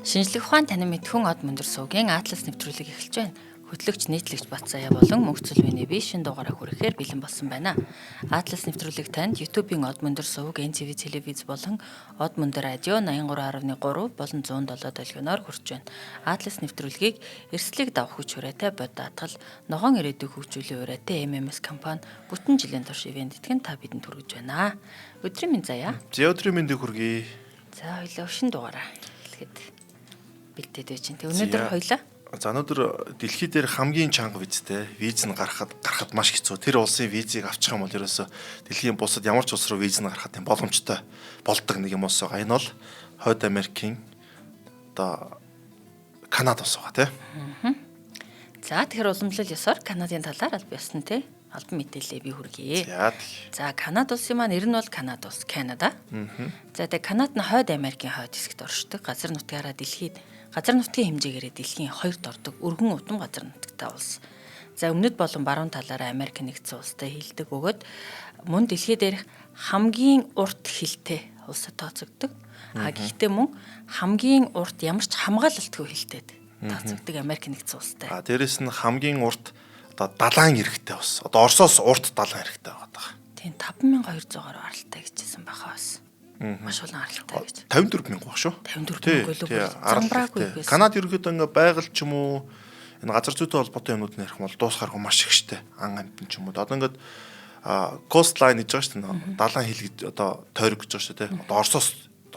Шинжлэх ухаан танин мэдхүн од мөндөр суугийн Атлас нэвтрүүлэг эхэлж байна. Хөтлөгч нийтлэгч Батсаяа болон мөнх зүлмийн би шин дугаараа хүрэхээр бэлэн болсон байна. Атлас нэвтрүүлэг танд YouTube-ийн од мөндөр сувг, NTV телевиз болон од мөндөр радио 83.3 болон 107 долгионоор хүрч байна. Атлас нэвтрүүлгийг эрсдлийг давах хүч хүрээтэй бод даатгал, ногоон ирээдүйг хөгжүүлэх хүрээтэй MMS компани бүтэн жилийн турш ивент итгэн та бидэнд хүргэж байна. Өдрийн мэнд заяа. За өдрийн мэндийг хүргэе. За хоёлаа шин дугаараа эхлэхэд бэлдээд байж байна. Тэг өнөөдөр хоёлаа За өнөөдөр дэлхий дээр хамгийн чанга визтэй. Виз нь гарахад маш хэцүү. Тэр улсын визийг авчих юм бол ерөөсө дэлхийн бусад ямар ч улс руу виз нь гарахад юм боломжтой болдог нэг юм улс байгаа. Энэ бол Хойд Америкийн одоо Канада улс байгаа тий. За тэгэхээр уламжлал ёсоор Канадын талаар аль биесн тий албан мэдээлэлээ би хүргэе. За Канада улсын маань нэр нь бол Канада улс, Канада. За тэгээ Канад нь Хойд Америкийн хойд хэсэгт оршдог. Газар нутгаараа дэлхийд газар нутгийн хэмжээгээрээ дэлхийн хоёрт ордог өргөн удам газар нутагтай улс. За өмнөд болон баруун талаараа Америк нэгдсэн улстай хилдэг бөгөөд мөн дэлхий дээрх хамгийн урт хилтэй улсад тооцогддог. А гэхдээ мөн хамгийн урт ямар ч хамгаалалтгүй хилтэй тооцогддог Америк нэгдсэн улстай. А дээрэс нь хамгийн урт одоо далайн эрэгтэй бас. Одоо Оросоос урт далайн эрэгтэй байгаа. Тийм 5200 гаруй аралтай гэжсэн байхаа бас. Маш олон аралтай гэж. 54 мянга баг шүү. 54 мянга илүү замбраагүй байсан. Канад ерөнхийдөө ингээ байгаль ч юм уу энэ газар зүйтэй холбоотой юмнууд нь ярих юм бол дуусахааргүй маш их штэ. Ан амтэн ч юм уу. Одоо ингээд coast line гэж байгаа шүү дээ. Далайн хил гэж одоо тойрог гэж байгаа шүү дээ. Одоо Оросоос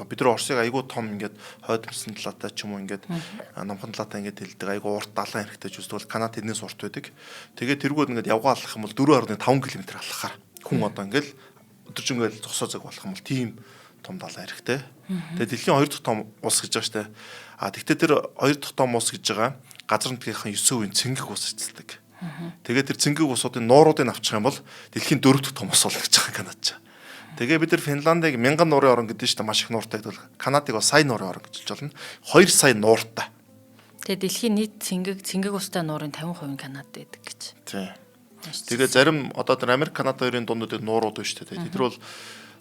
бид нар Оросыг айгүй том ингээд хойд мөсөн талаатай ч юм уу ингээд номхон талаатай ингээд хэлдэг айгүй урт далайн хэрэгтэй ч үздэг бол Канад тэрнээс урт байдаг. Тэгээд тэргүүд ингээд явгаа алхах юм бол 4.5 км алхахаар хүн одоо ингээд өдөржингөө ингээд зогсоо цаг болох юм бол тийм том далайн хэрэгтэй. Тэгээд дэлхийн хоёр дахь том улс гэж байгаа штэ. А тэгтээ тэр хоёр дахь том улс гэж байгаа газар нутгийнхаа 9% цэнгэг ус эзэлдэг. Тэгээд тэр цэнгэг усуудын нууруудыг авчих юм бол дэлхийн дөрөв дэх том ус болно гэж байгаа Канад ч. Тэгээ бид нар Финландыг мянган нуурын орон гэдэг нь шүү дээ, маш их нууртай гэдэг бол Канадыг бол сая нуурын орон гэж хэлж болно. 2 сая нууртай. Тэгээ дэлхийн нийт цэнгэг устай нуурын 50% нь Канадад байдаг гэж. Тий. Тэгээ зарим одоо тэр Америк Канада хоёрын дунд дээр нуурууд байна шүү дээ. Тэд нар бол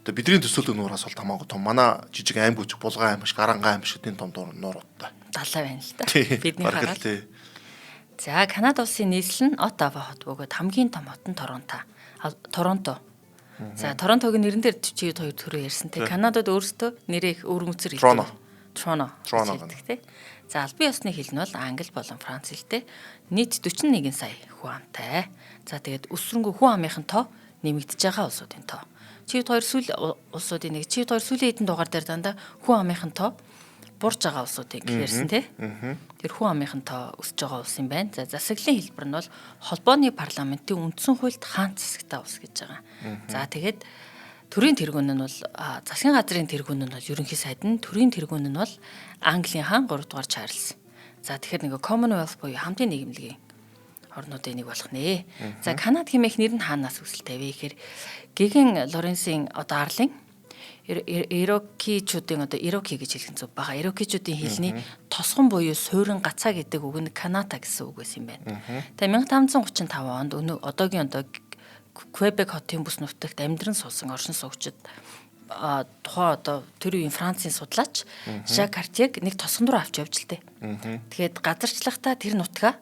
одоо бидний төсөөлдөг нуураас бол хамаагүй том. Манай жижиг аймаг бүжиг Булган аймаг, Гаранга аймаг шиг тийм том нууруудтай. Далай байна л да. Бидний хараад. За Канада улсын нийслэл нь Оттава хот бөгөөд хамгийн том хот нь Торонто. Торонто. За Торонтогийн нэрэн дээр чи хоёр төрөө ярьсан те. Канадад өөрсдөө нэрээ их өвөрмөцөр хэлдэг. Торонто. Торонто гэдэг те. За албан ёсны хэл нь бол англи болон франц хэлтэй. Нийт 41 сая хүн амтай. За тэгээд өсвөрөнгөө хүн амынхын тоо нэмэгдэж байгаа улсуудын тоо. Чи хоёр сүүл улсуудын нэг чи хоёр сүүлийн хэдэн дугаар дээр дандаа хүн амынхын тоо бурж байгаа улсуудыг ярьсан тий. Тэр хүн амынхын тоо өсөж байгаа улс юм байна. За засаглалын хэлбэр нь бол холбооны парламентын үндсэн хуульд хаан засагтай улс гэж байгаа. За тэгээд төрийн тэргүүн нь бол засгийн газрын тэргүүн нь бол ерөнхий сайд нь, төрийн тэргүүн нь бол Английн хаан 3 дугаар Чарльз. За тэгэхээр нэг Commonwealth буюу хамтын нийгэмлэгийн орнуудын нэг болох нэ. За Канад хэмээх нэр нь хаанаас үүсэлтэй вэ гэхээр Гэгэн Лоренсийн одоо арлын Ирокичүүдийн одоо Ироки гэж хэлэх нь зөв байгаа. Ирокичүүдийн хэлний тосгон буюу суурин гацаа гэдэг үг нь Каната гэсэн үг байсан юм байна. Тэгээ 1535 онд өнөө одоогийн одоо Квебек хотын бүс нутагт амьдран суусан оршин суугчид тухайн одоо тэр үеийн Францын судлаач Жак Картьег нэг тосгон руу авч явж л дээ. Тэгээд газарчлахдаа тэр нутгаа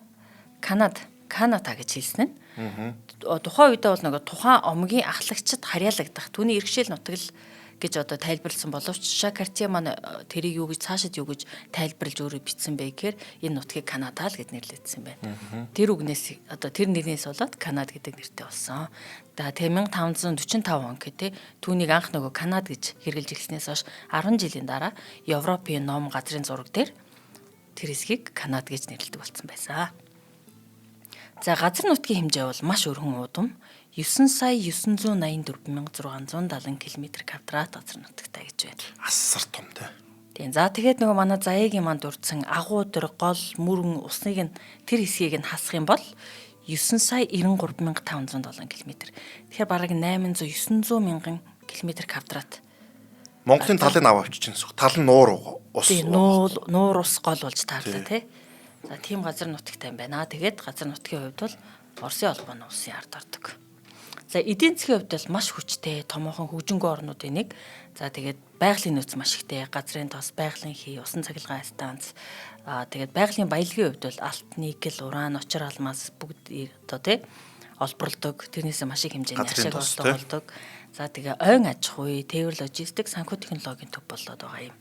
Канад Канада гэж хэлсэн нь. Тухайн үедээ бол нөгөө тухайн омгийн ахлагчид харьяалагдах түүний иргэшээл нутаг л гэж одоо тайлбарласан боловч Жак Картье маань тэрийг юу гэж цаашид юу гэж тайлбарлаж өөрөө бичсэн бэ гэхээр энэ нутгийг Канада л гэж нэрлэдсэн байна. Тэр үгнээс одоо тэр нэрнээс болоод Канад гэдэг нэртэй болсон. За тэгээ 1545 он гэхээ түүнийг анх нөгөө Канад гэж хэрэглэж эхэлснээс хойш 10 жилийн дараа Европын ном газрын зураг дээр тэр хэсгийг Канад гэж нэрлэдэг болсон байсан. За газар нутгийн хэмжээ бол маш өргөн уудам 9 сая 984 670 км квадрат газар нутагтай гэж байна. Асар том те. Тийм. За тэгээд нөгөө манай Заяагийн манд дурдсан агуу дөр гол мөрөн усныг нь тэр хэсгийг нь хасах юм бол 9 сая 93 507 км. Тэгэхээр бараг 800 900 мянган км квадрат. Монголын талыг аваа авчиж чинь. Тал нь нуур ус. Тийм, нуур ус гол болж таарлаа тий. За тийм газар нутагтай юм байна. Тэгээд газар нутгийн хувьд бол Оросын холбооны улсын ард ордог. За, эдийн засгийн хувьд бол маш хүчтэй, томоохон хөгжингүй орнуудын нэг. За, тэгээд байгалийн нөөц маш ихтэй, газрын тос, байгалийн хий, усан цахилгаан станц. Тэгээд байгалийн баялагын хувьд бол алт, никель, уран, очир алмаас бүгд одоо тий олборлдог. Тэрнээс маш их хэмжээний Газрын ашиг тос, орлого тий. олдог. За, тэгээ ойн аж ахуй, тээвэр логистик, санхүү технологийн төв болоод байгаа юм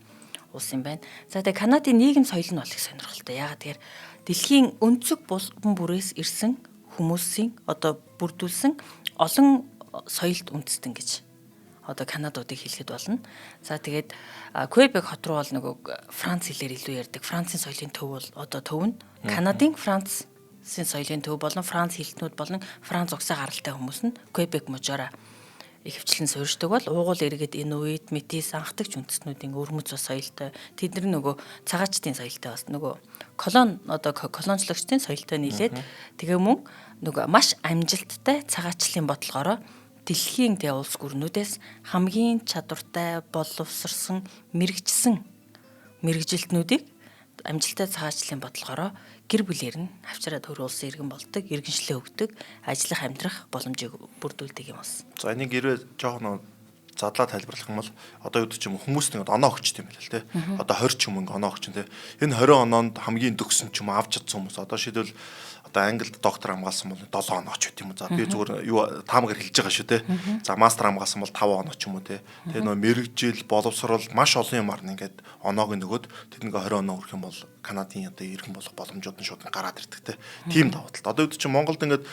улс юм байна. За, тэгээ Канадын нийгэм соёл нь бол их сонирхолтой. Яагаад тэгэхээр дэлхийн өнцөг булан бүрээс ирсэн хүмүүсийн одоо бүрдүүлсэн олон соёлд үндэстэн гэж одоо Канадуудыг хэлэхэд болно. За, тэгээд Квебек хот руу бол нөгөө Франц хэлээр илүү ярьдаг. Францын соёлын төв бол одоо төв нь Канадын Францын соёлын төв болон Франц хэлтнүүд болон Франц угсаа гаралтай хүмүүс нь Квебек мужаараа ихэвчлэн суурьшдаг бол уугуул иргэд, инуит, метис, анхдагч үндэстнүүдийн өвөрмөц бас соёлтой. Тэд нар нөгөө цагаачдын соёлтой, бас нөгөө колон одоо колончлогчдын соёлтой нийлээд, тэгээ мөн нөгөө маш амжилттай цагаачлалын бодлогоороо дэлхийн тэгээ улс гүрнүүдээс хамгийн чадвартай, боловсрсон, мэргэжсэн мэргэжилтнүүдийг амжилттай цагаачлалын бодлогоороо гэр бүлээр нь авчираад хөр улсын иргэн болдог, иргэншлээ өгдөг, ажиллах, амьдрах боломжийг бүрдүүлдэг юм бас. За, энийг хэрвээ жоохон задлаа тайлбарлах юм бол одоо юу гэдэг ч юм уу, хүмүүст ингээд оноо өгч юм байл л те. Одоо 20 ч юм ингээ оноо өгч те. Энэ 20 оноонд хамгийн дөхсөн ч юм уу, авч чадсан хүмүүс, одоо шийдвэл одоо Англид доктор хамгаалсан бол 7 оноо ч байт юм уу. За, би зүгээр юу таамагаар хэлж байгаа шүү те. За, мастер хамгаалсан бол 5 оноо ч юм уу те. Тэгээ нөө мэргэжил, боловсрол маш олон юмар нь ингээд оноог нөгөөд тэд ингээ 20 оноо хүрэх юм бол Канадын одоо иргэн болох боломжууд нь шууд гараад ирдэг те. Тийм давуу талт. Одоо юу гэдэг чинь Монголд ингээд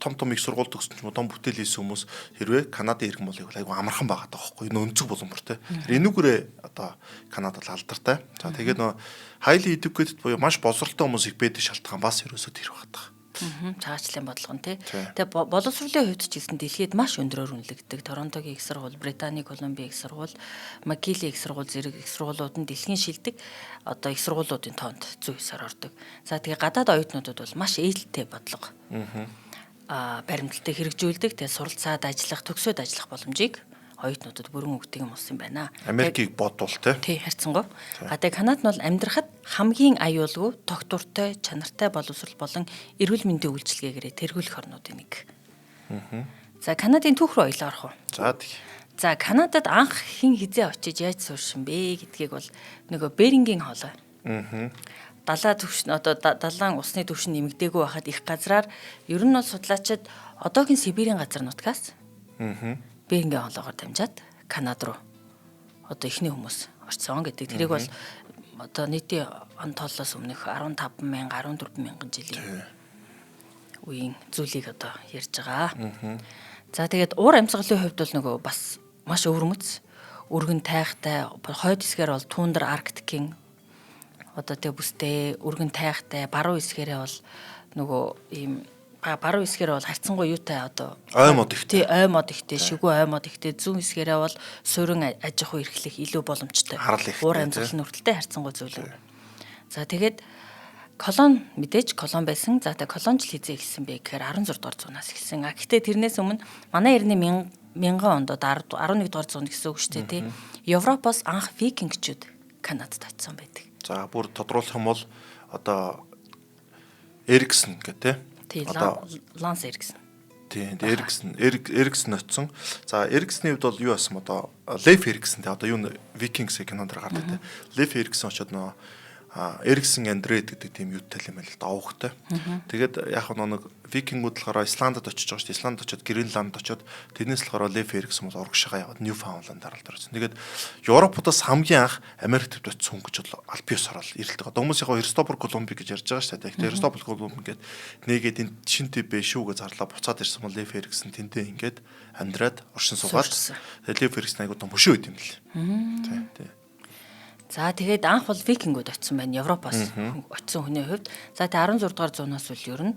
том том их сургууль төгссөн ч юм уу, том бүтээл хийсэн хүмүүс хэрвээ Канадын иргэн болыг айгүй амархан байгаа байхгүй, энэ өнцөг булан бүр те. Тэр энүүгээрээ одоо Канада бол алдартай. За, тэгээд нөө highly educated буюу маш боловсролтой хүмүүс их байдаг шалтгаан бас ерөөсөө тэр багтах. Цагаачлалын бодлого нь тий. Тэгээ боловсролын хувьд ч гэсэн дэлхийд маш өндрөөр үнэлэгддэг. Торонтогийн их сургууль, Британий Колумбийн их сургууль, Макгилийн их сургууль зэрэг их сургуулиуд нь дэлхийн шилдэг одоо их сургуулиудын тоонд зүй ёсоор ордог. За, тэгээ гадаад оюутнуудад бол маш ээлтэй бодлого. Баримталтай хэрэгжүүлдэг. Тэгээ суралцаад ажиллах, төгсөөд ажиллах боломжийг оюутнуудад бүрэн өгдөг юм болсон юм байна. Америкийг бодвол те. Тий, харьцангуй. А тэгээ Канад нь бол амьдрахад хамгийн аюулгүй, тогтвортой, чанартай боловсрол болон эрүүл мэндийн үйлчилгээгээрээ тэргүүлэх орнуудын нэг. За, Канадын түүх рүү ойлоо орох уу? За, тэг. За, Канадад анх хэн хэзээ очиж яаж сууршин бэ гэдгийг бол нөгөө Берингийн хоолой. Далаа түвшин одоо далайн усны түвшин нэмэгдээгүй байхад их газраар ер нь бол судлаачид одоогийн Сибирийн газар нутгаас Берингийн хоолоогоор дамжаад Канад руу одоо эхний хүмүүс орсон гэдэг. Тэрийг бол одоо нийтийн он тооллоос өмнөх 15 мянга, 14 мянган жилийн үеийн зүйлийг одоо ярьж байгаа. За, тэгээд уур амьсгалын хувьд бол нөгөө бас маш өвөрмөц, өргөн тайхтай, хойд хэсгээр бол тундра, Арктикийн одоо тэг бүстэй өргөн тайхтай, баруун хэсгээрээ бол нөгөө ийм баруун хэсгээрээ бол харьцангуй юутай одоо Ой мод ихтэй. Тий, ой мод ихтэй, шигүү ой мод ихтэй, зүүн хэсгээрээ бол суурин аж ахуй эрхлэх илүү боломжтой. Харал ихтэй, Уур тий. амьсгал нь хүртэлтэй харьцангуй зүйлэн. За, тэгээд колон мэдээж колон байсан. За, тэгээд колонжил хэзээ эхэлсэн бэ гэхээр 16 дугаар зуунаас эхэлсэн. А гэхдээ тэрнээс өмнө манай эртний мянган онд одоо 11 дугаар зуунд гэсэн үг шүү дээ, тий. Европоос анх викингчүүд Канадад очисон байдаг. За, бүр тодруулах юм бол одоо Эриксон гэх те. Тий, Одоо Ланс Эриксон. Тийм, Эриксон, Эриксон очсон. За, Эриксны хувьд бол юу байсан, одоо Лейф Эриксон те, одоо юу Vikings кинонд гардаг те. Лейф Эриксон очоод нөө Эриксон and Red гэдэг тийм юутай юм байл л да, овогтой. Тэгээд яг нэг викингүүд болохоор Исландад очиж байгаа шүү дээ. Исландд очоод, Гренландд очоод, тэрнээс болохоор Лейф Эриксон бол урагшаага яваад Ньюфаундланд даралт орсон. Тэгээд Европуудаас хамгийн анх Америк төвд очисон хүн гэж бол аль биесээр бол эрэлдэг. Одоо хүмүүс яг Христофор Колумб гэж ярьж байгаа шүү дээ. Тэгэхээр Христофор Колумб ингээд нээгээд энэ шин төв бэ шүү гэж зарлаа, буцаад ирсэн бол Лейф Эриксон тэндээ ингээд амьдраад оршин суугаад, тэгээд Лейф Эриксон айгуу том хөшөө байт юм лээ. Тий. За, тэгээд анх бол викингүүд очисон байна, Европоос очисон хүний хувьд. За, тэгээд 16 дугаар зуунаас үл ер нь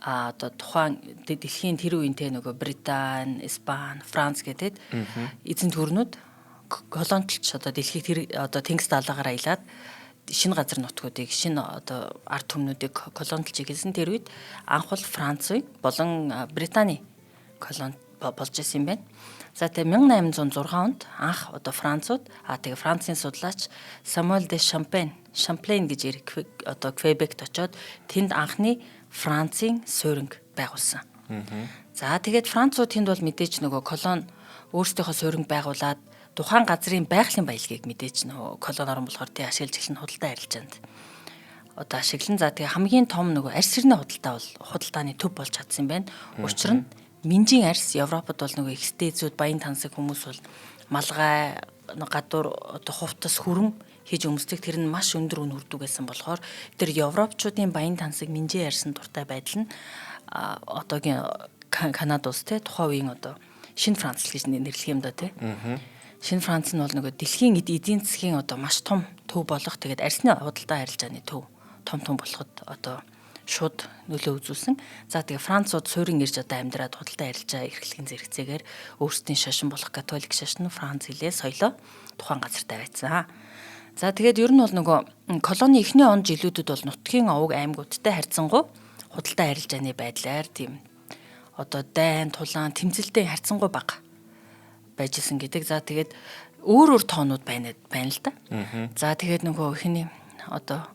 одоо тухайн дэлхийн тэр үеийн те нөгөө Британи, Испани, Франц гэдэг эзэн төрнүүд колончлж одоо дэлхийг тэр одоо тэнгис далаагаар аялаад шинэ газар нутгуудыг, шинэ одоо ард түмнүүдийг колончлж эхэлсэн. Тэр үед анх бол Францын болон Британий колони болж исэн юм байна. За, тэгээ 1806 онд анх одоо Францууд, тэгээ Францын судлаач Самуэль де Шамплейн гэж одоо Квебект очоод тэнд анхны Францын сууринг байгуулсан. За тэгээд Францууд тэнд бол мэдээж нөгөө колони өөрсдийнхөө сууринг байгуулад тухайн газрын байгалийн баялагийг мэдээж нөгөө колони орн болохоор тий ашиглаж эхлэн худалдаа арилжаанд одоо ашиглан, за тэгээ хамгийн том нөгөө арьс ширний худалдаа бол худалдааны төв болж чадсан юм байна. Учир нь Минжийн арьс Европод бол нөгөө экстэзүүд, баян тансаг хүмүүс бол малгай, гадуур одоо хувцас, хүрэн хийж өмсдөг, тэр нь маш өндөр үн хүрдэг байсан болохоор тэр европчуудын баян тансаг Минжийн арьсан дуртай байдал нь одоогийн Канада улс те тухайн үеийн одоо Шинэ Франц л гэж нэрлэх юм да те. Шинэ Франц нь бол нөгөө дэлхийн эдийн засгийн одоо маш том төв болох, тэгээд арьсны худалдаа арилжааны төв том том болоход одоо шууд нөлөө үзүүлсэн. За тэгээ Францууд суурин ирж одоо амьдраад худалдаа арилжаа эрхлэхийн зэрэгцээгээр өөрсдийн шашин болох католик шашин, Франц хэлээ, соёлоо тухайн газар тавиадсан. За тэгээд ер нь бол нөгөө колони эхний он жилүүдэд бол нутгийн овог аймагуудтай харьцангуй худалдаа арилжааны байдлаар тийм одоо дайн, тулаан, тэмцэлтэй харьцангуй бага байж исэн гэдэг. За тэгээд өөр өөр тоонууд байна байна л да. За тэгээд нөгөө эхний одоо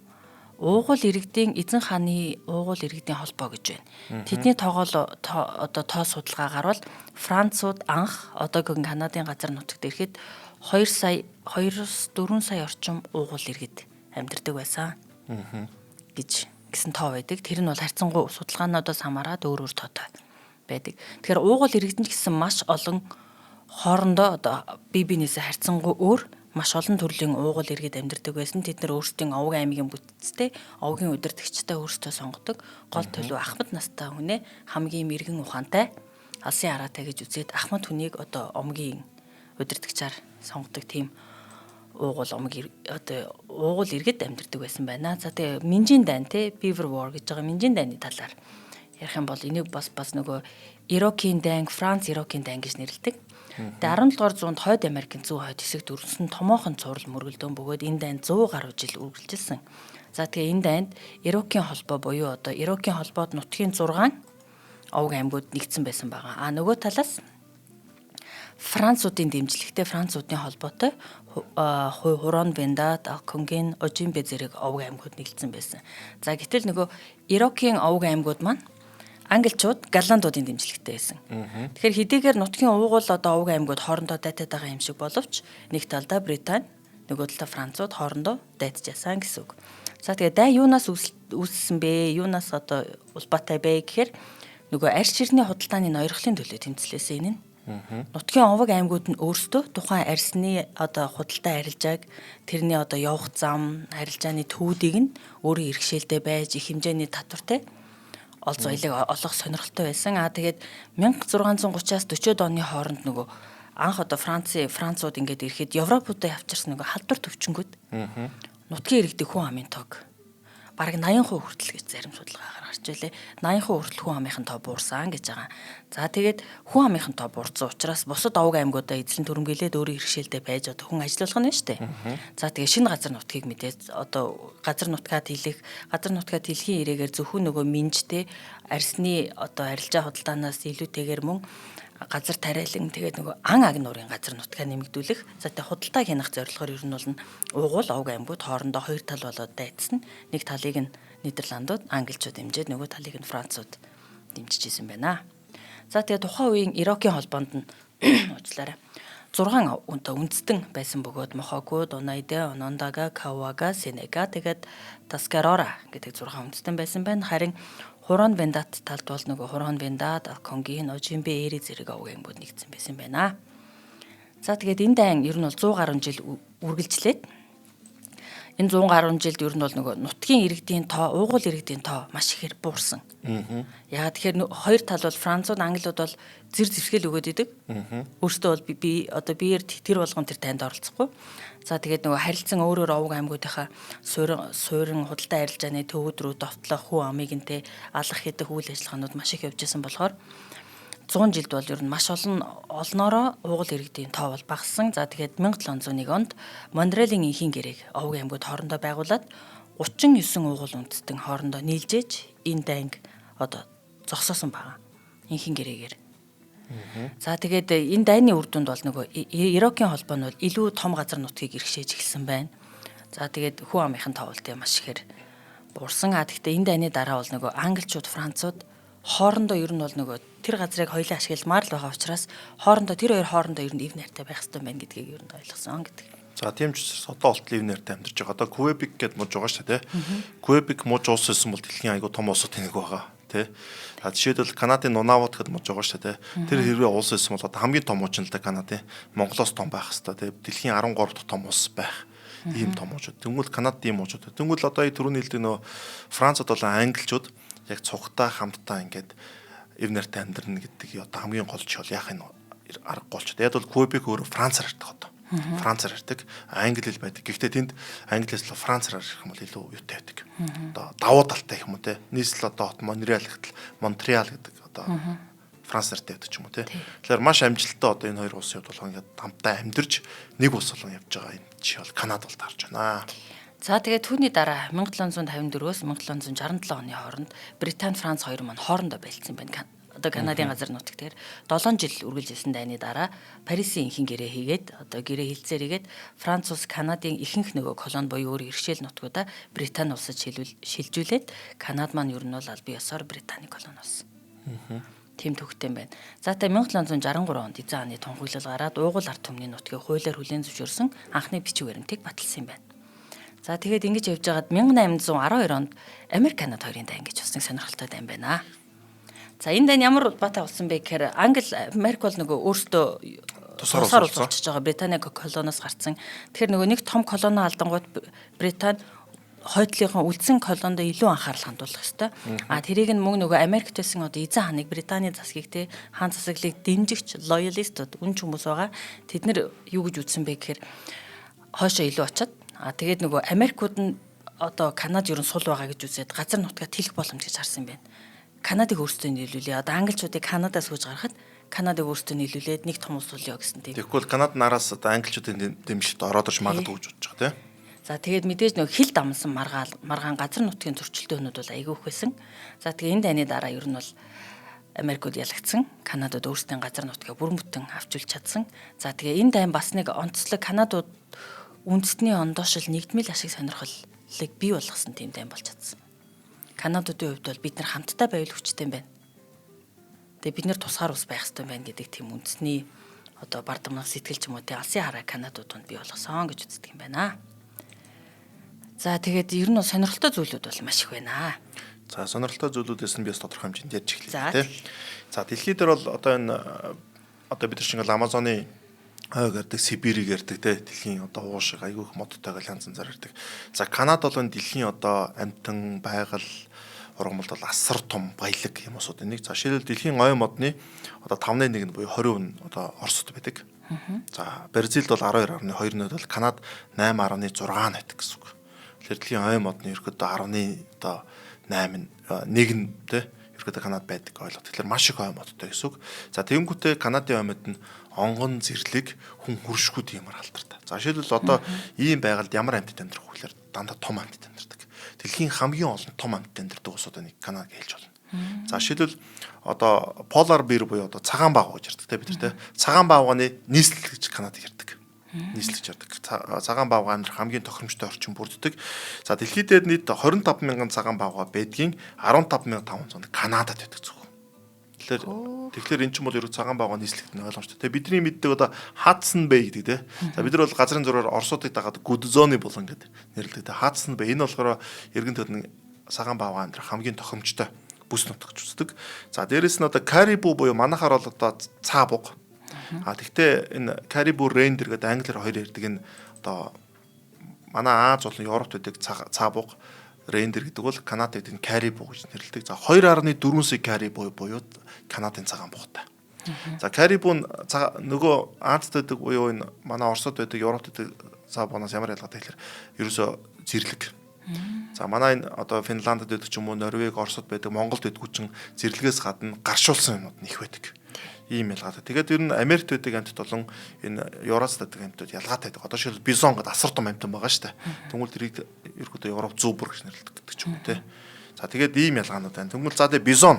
уугуул иргэдийн эзэн хааны уугуул иргэдийн холбоо гэж байна. Тэдний тоогоол одоо тоо судалгаагаар бол Францууд анх одоогийн Канадын газар нутагт ирэхэд 2 сая 2-4 сая орчим уугуул иргэд амьдардаг байсан гэж гэсэн тоо байдаг. Тэр нь бол харьцангуй судалгаануудаас хамаарат өөр өөр тоотой байдаг. Тэгэхээр уугуул иргэд нь ч гэсэн маш олон хоорондоо одоо бие биенээсээ харьцангуй өөр маш олон төрлийн уугуул иргэд амьдардаг байсан. Тэд нар өөрсдийн овог аймгийн бүтцтэй, овгийн удирдагчтай өөрсдөө сонгодог. Гол төлөв ахмад настай хүнээ хамгийн мэрэгэн ухаантай, алсын хараатай гэж үзээд ахмад хүнийг одоо омгийн удирдагчаар сонгодог тийм уугуул омог одоо уугуул иргэд амьдардаг байсан байна. За тэгээ Минжийн дайн те Beaver War гэж байгаа Минжийн дайны талаар ярих юм бол энийг бас нөгөө Ирокийн дайн, Франц Ирокийн дайн гэж нэрлэдэг. Тэгээ 17 дугаар зуунд Хойд Америкийн зүүн хойд хэсэгт өрнөсөн томоохон цуврал мөргөлдөөн бөгөөд энэ дайн 100 гаруй жил үргэлжилсэн. За тэгээ энэ дайнд Ирокийн холбоо буюу одоо Ирокийн холбоод нутгийн 6 овог аймагуд нэгдсэн байсан байгаа. А нөгөө талаас Француудын дэмжлэгтэй, Француудын холбоотой Хурон Вендат, Алконген, Ожимбе зэрэг овог аймагуд нэгдсэн байсан. За гэтэл нөгөө Ирокийн овог аймагуд маань англичууд, голландуудын дэмжлэгтэй байсан. Тэгэхээр хэдийгээр нутгийн уугуул одоо овог аймагуд хоорондоо дайтаад байгаа юм шиг боловч нэг талдаа Британи, нөгөө талдаа Францууд хоорондоо дайтжаасан гэсэн үг. За тэгээ дай юунаас үүссэн бэ? Юунаас одоо улбаатай бэ гэхээр нөгөө арьс ширний худалдааны ноёрхлын төлөө тэмцлээсэн энэ нь. Нутгийн овог аймагуд нь өөрсдөө тухайн арьсны одоо худалдаа арилжааг, тэрний одоо явах зам, арилжааны түүдийг нь өөрийн иргэшээлдээ байж их хэмжээний татвартай ол зоёлыг олох сонирхолтой байсан. Аа тэгээд 1630-аас 40-од оны хооронд нөгөө анх одоо Францууд ингээд ирэхэд Европуудаа явчирсан нөгөө халдвар төвчнгүүд нутгийн иргэдийн хүн амын тоог бараг 80% хүртэл гэж зарим судалгаагаар гарч илээ. 80% хүртэл хүн амынхын тоо буурсан гэж байгаа. За тэгээд хүн амынхын тоо буурсан учраас бусад овог аймагудаа эзлэн түрэмгийлээд өөрийн иргэшээлдээ байж одоо хүн ажиллуулах нь шүү дээ. За тэгээд шинэ газар нутгийг мэдээд одоо газар нутгаа тэлэх, газар нутгаа тэлхийн ирээгээр зөвхөн нөгөө минжтэй арьсны одоо арилжаа худалдаанаас илүүтэйгээр мөн газар тариалан тэгээд нөгөө ан аг нуурын газар нутгаа нэмэгдүүлэх. За тэгээд худалдаа хянах зорилгоор ер нь бол уугуул овг аймагуд хоорондоо хоёр тал болоод дайцсан. Нэг талыг нь Нидерландууд, англичууд дэмжиж, нөгөө талыг нь Францууд дэмжиж исэн байна. За тэгээд тухайн үеийн Ирокийн холбоонд нь уучлаарай. 6 одоо үндэстэн байсан бөгөөд Мохогууд, Унайдэ, Онондага, Кавага, Сенега тэгээд Таскарора гэдэг 6 үндэстэн байсан байна. Харин Хурон Вендат талд бол нөгөө Хурон Вендат, Алконгийн, Ожимбе, Эри зэрэг овог аймагуд нэгдсэн байсан байна. За тэгээд энэ дайн ер нь бол 100 гаруй жил үргэлжлээд энэ 100 гаруй жилд ер нь бол нөгөө нутгийн иргэдийн тоо, уугуул иргэдийн тоо маш ихээр буурсан. Яагаад тэгэхээр хоёр тал бол Францууд, Англиуд бол зэр зэвсгэл өгөөд идэг. Өөрсдөө бол би одоо биеэр тэр болгон тэр танд оролцохгүй. За тэгээд нөгөө харилцан өөр өөр овог аймагуудынхаа суурин худалдаа арилжааны төвөд рүү довтлох хүн амыг нэ алах хийдэх үйл ажиллагаанууд маш их явж исэн болохоор 100 жилд бол ер нь маш олон олноороо уугуул иргэдийн тоо бол багассан. За тэгээд 1701 онд Монреалийн энхийн гэрээг овог аймагуд хоорондоо байгуулад 39 уугуул үндэстэн хоорондоо нийлжээж энэ дайнг одоо зогсоосон байгаа. Энхийн гэрээгээр. За тэгээд энэ дайны үр дүнд бол нөгөө Ирокийн холбоо нь бол илүү том газар нутгийг иргэшээж эхэлсэн байна. За тэгээд хүн амынхын тоо бол тийм маш ихээр буурсан. А тэгтээ энэ дайны дараа бол нөгөө англичууд, францууд хоорондоо ер нь бол нөгөө тэр газрыг хоёулаа ашигламаар л байгаа учраас хоорондоо тэр хоёр хоорондоо ер нь эв найртай байх хэрэгтэй байна гэдгийг ер нь ойлгосон гэдэг. За тийм ч учраас одоо болтол эв найртай амьдарч байгаа. Одоо Квебек гэдээ мужи байгаа шүү дээ. Квебек муж улс байсан бол дэлхийн айгүй том улсууд нэг байгаа тий. За жишээлбэл Канадын Нунавут гэдээ муж байгаа шүү дээ. Тэр хэрвээ улс байсан бол одоо хамгийн том муж нь л да Канадын Монголоос том байх хэвээр тий. Дэлхийн 13 дахь том улс байх ийм том мужууд. Тэнгүүл Канад ийм мужууд. Тэнгүүл одоо түрүүний хэлдэг нөө Францад болон англичууд яг цугтаа хамтдаа ингээд эв нартай амьдрна гэдэг одоо хамгийн гол жишээ бол яах юм аргагүй болчиход. Яг бол Квебек өөрөө Францаар ярьдаг одоо. Францаар ярьдаг, англи хэл байдаг. Гэхдээ тэнд англиэс л францаар ярих юм бол илүү юутай байдаг. Одоо давуу талтай гэх юм уу те. Нийслэл одоо хот Монреал гэтэл Монреал гэдэг одоо Франц нартай байдаг ч юм уу те. Тэгэхээр маш амжилттай одоо энэ хоёр улсын хувьд бол ингээд хамтдаа амьдарч нэг улс болон явж байгаа юм жишээ бол Канад бол таарч байна. За тэгээд түүний дараа 1754-өөс 1767 оны хооронд Британи Франц хоёр маань хоорондоо байлцсан байна. Одоо Канадын газар нутаг дээр 7 жил үргэлжилсэн дайны дараа Парисын инхэн гэрээ хийгээд одоо гэрээ хилцээр хийгээд Франц улс Канадын ихэнх нөгөө колони буюу өөр иргэшээл нутгуудаа Британи улсад шилжүүлээд Канад маань ер нь бол аль бие ёсоор Британий колони болсон. Тийм төвхтэй юм байна. За та 1763 онд эзэн хааны тунхаглал гараад уугуул ард түмний нутгийг хуулиар хүлээн зөвшөөрсөн анхны бичиг баримтыг баталсан юм байна. За тэгээд ингэж явж байгаад 1812 онд Америк Канад хоёрын дайн гэж бас нэг сонирхолтой дайн байна. За энэ дайн ямар улбаатай болсон бэ гэхээр Англи Америк бол нөгөө өөрсдөө тусгаар улс болчихж байгаа Британий колониос гарцсан. Тэгэхээр нөгөө нэг том колони алдангууд Британи хойдлынхон үлдсэн колонинд илүү анхаарал хандуулах ёстой. А тэрийг нь мөн нөгөө Америкт байсан одоо эзэн хааныг Британий засгийг те хаан засаглалыг дэмжигч лоялистууд үнч хүмүүс байгаа. Тэд нэр юу гэж үзсэн бэ гэхээр хойшоо илүү очиад а тэгээд нөгөө Америкууд нь одоо Канад ер нь сул байгаа гэж үзээд газар нутгаа тэлэх боломж гэж харсан юм байна. Канадыг өөрсдөө нийлүүлээ. Одоо англичуудыг Канадаас хөөж гаргахад Канадыг өөрсдөө нийлүүлээд нэг том улс болёо гэсэн тийм. Тэгэхгүй бол Канад нараас одоо англичуудын дэмжлэгт ороод ирж магадгүй гэж бодож байгаа тийм. За тэгээд мэдээж нөгөө хил дамнсан маргаан газар нутгийн зөрчилдөөнүүд бол айгүй их байсан. За тэгээ энэ дайны дараа ер нь бол Америкууд ялагдсан. Канадад өөрсдийн газар нутгаа бүрэн бүтэн авч үлж чадсан. За тэгээ энэ дайн бас нэг онцлог Канадууд үндэсний ондоошил нэгдмэл ашиг сонирхлыг бий болгосон тийм дайн болж чадсан. Канадуудын хувьд бол бид нар хамтдаа байвал хүчтэй юм байна. Тэгээ бид нар тусгаар ус байх хэрэгтэй байна гэдэг тийм үндэсний одоо бардамнах сэтгэл ч юм уу те алсын хараа Канадууд донд бий болгосон гэж үздэг юм байна. За тэгээд ер нь сонирхолтой зүйлүүд бол маш их байна. За сонирхолтой зүйлүүдээс нь би бас тодорхой хэмжээнд ярьж эхлэе те. За дэлхий дээр бол одоо энэ одоо бид нар чинь Амазоны ойг ярьдаг, Сибирийг ярьдаг те, дэлхийн одоо ууш шиг айгүй их модтой гал янз янзаар ярьдаг. За Канад бол энэ дэлхийн одоо амьтан, байгаль ургамалд бол асар том баялаг юм усууд нэг. За жишээлбэл дэлхийн ой модны одоо 5-1 нь буюу 20% нь одоо Оросд байдаг. За Бразилд бол 12.2 нөт бол Канад 8.6 байдаг гэсэн үг. Тэгэхээр дэлхийн ой модны ерөөдөө 10-ны одоо 8 нь 1 нь те ерөөдөө Канад байдаг ойлго. Тэгэхээр маш их ой модтой гэсэн үг. За тэгэнгүүтээ Канадын ой мод нь онгон зэрлэг хүн хөршгүй тиймэр алдартай. За жишээлбэл одоо ийм байгальд ямар амьтад амьдрах вэ гэхээр дандаа том амьтад амьдардаг. Дэлхийн хамгийн олон том амьтад амьдардаг улсуудын нэг Канад гэж хэлж болно. За жишээлбэл одоо polar bear буюу одоо цагаан баавга гэж ярьдаг те бид нар те. Цагаан баавганы нийслэл гэж Канадыг ярьдаг. Нийслэл гэж ярьдаг. Цагаан баавга амьдрах хамгийн тохиромжтой орчин бүрддэг. За дэлхийд дээр нийт 25 мянган цагаан баавга байдгийн 15500 Канадад байдаг зөвхөн. Тэгэхээр эн чинь бол ерөөс цагаан баавга нийслэгт нь ойлгомжтой. Тэгээ бидний мэддэг одоо Hudson Bay гэдэг те. За бид нар бол газрын зургаар Оросуудыг дагаад Гудзоны булан гэдэг нэрлэдэг те. Hudson Bay энэ болохоор эргэн тойрон цагаан баавга амьдрах хамгийн тохиромжтой бүс нутаг гэж үздэг. За дээрэс нь одоо Caribou буюу манайхаар бол одоо цаа буг. А тэгтээ энэ Caribou reindeer гэдэг англиар хоёр ярьдаг энэ одоо манай Аз болон Европт байдаг цаа буг reindeer гэдэг бол Канадад энэ Caribou гэж нэрлэдэг. За 2.4 сая Caribou буюу Канадын цагаан бугтай. За Caribou нь нөгөө Азад байдаг буюу энэ манай Оросод байдаг, Европт байдаг цаа бугнаас ямар ялгаатай гэхээр ерөөсөө зэрлэг. За манай энэ одоо Финландд байдаг ч юм уу, Норвег, Оросод байдаг, Монголд байдгүй чинь зэрлэгээс гадна гаршуулсан юмнууд нь их байдаг. Ийм ялгаатай. Тэгээд ер нь Америкт байдаг амьтад болон энэ Евразад байдаг амьтад ялгаатай байдаг. Одоо жишээл бизон гэдэг асар том амьтан байгаа шүү дээ. Тэнгүүл тэрийг ерөөдөө Европ зүүбэр гэж нэрлэдэг гэдэг ч юм уу те. За тэгээд ийм ялгаанууд байна. Тэнгүүл за тэгээ бизон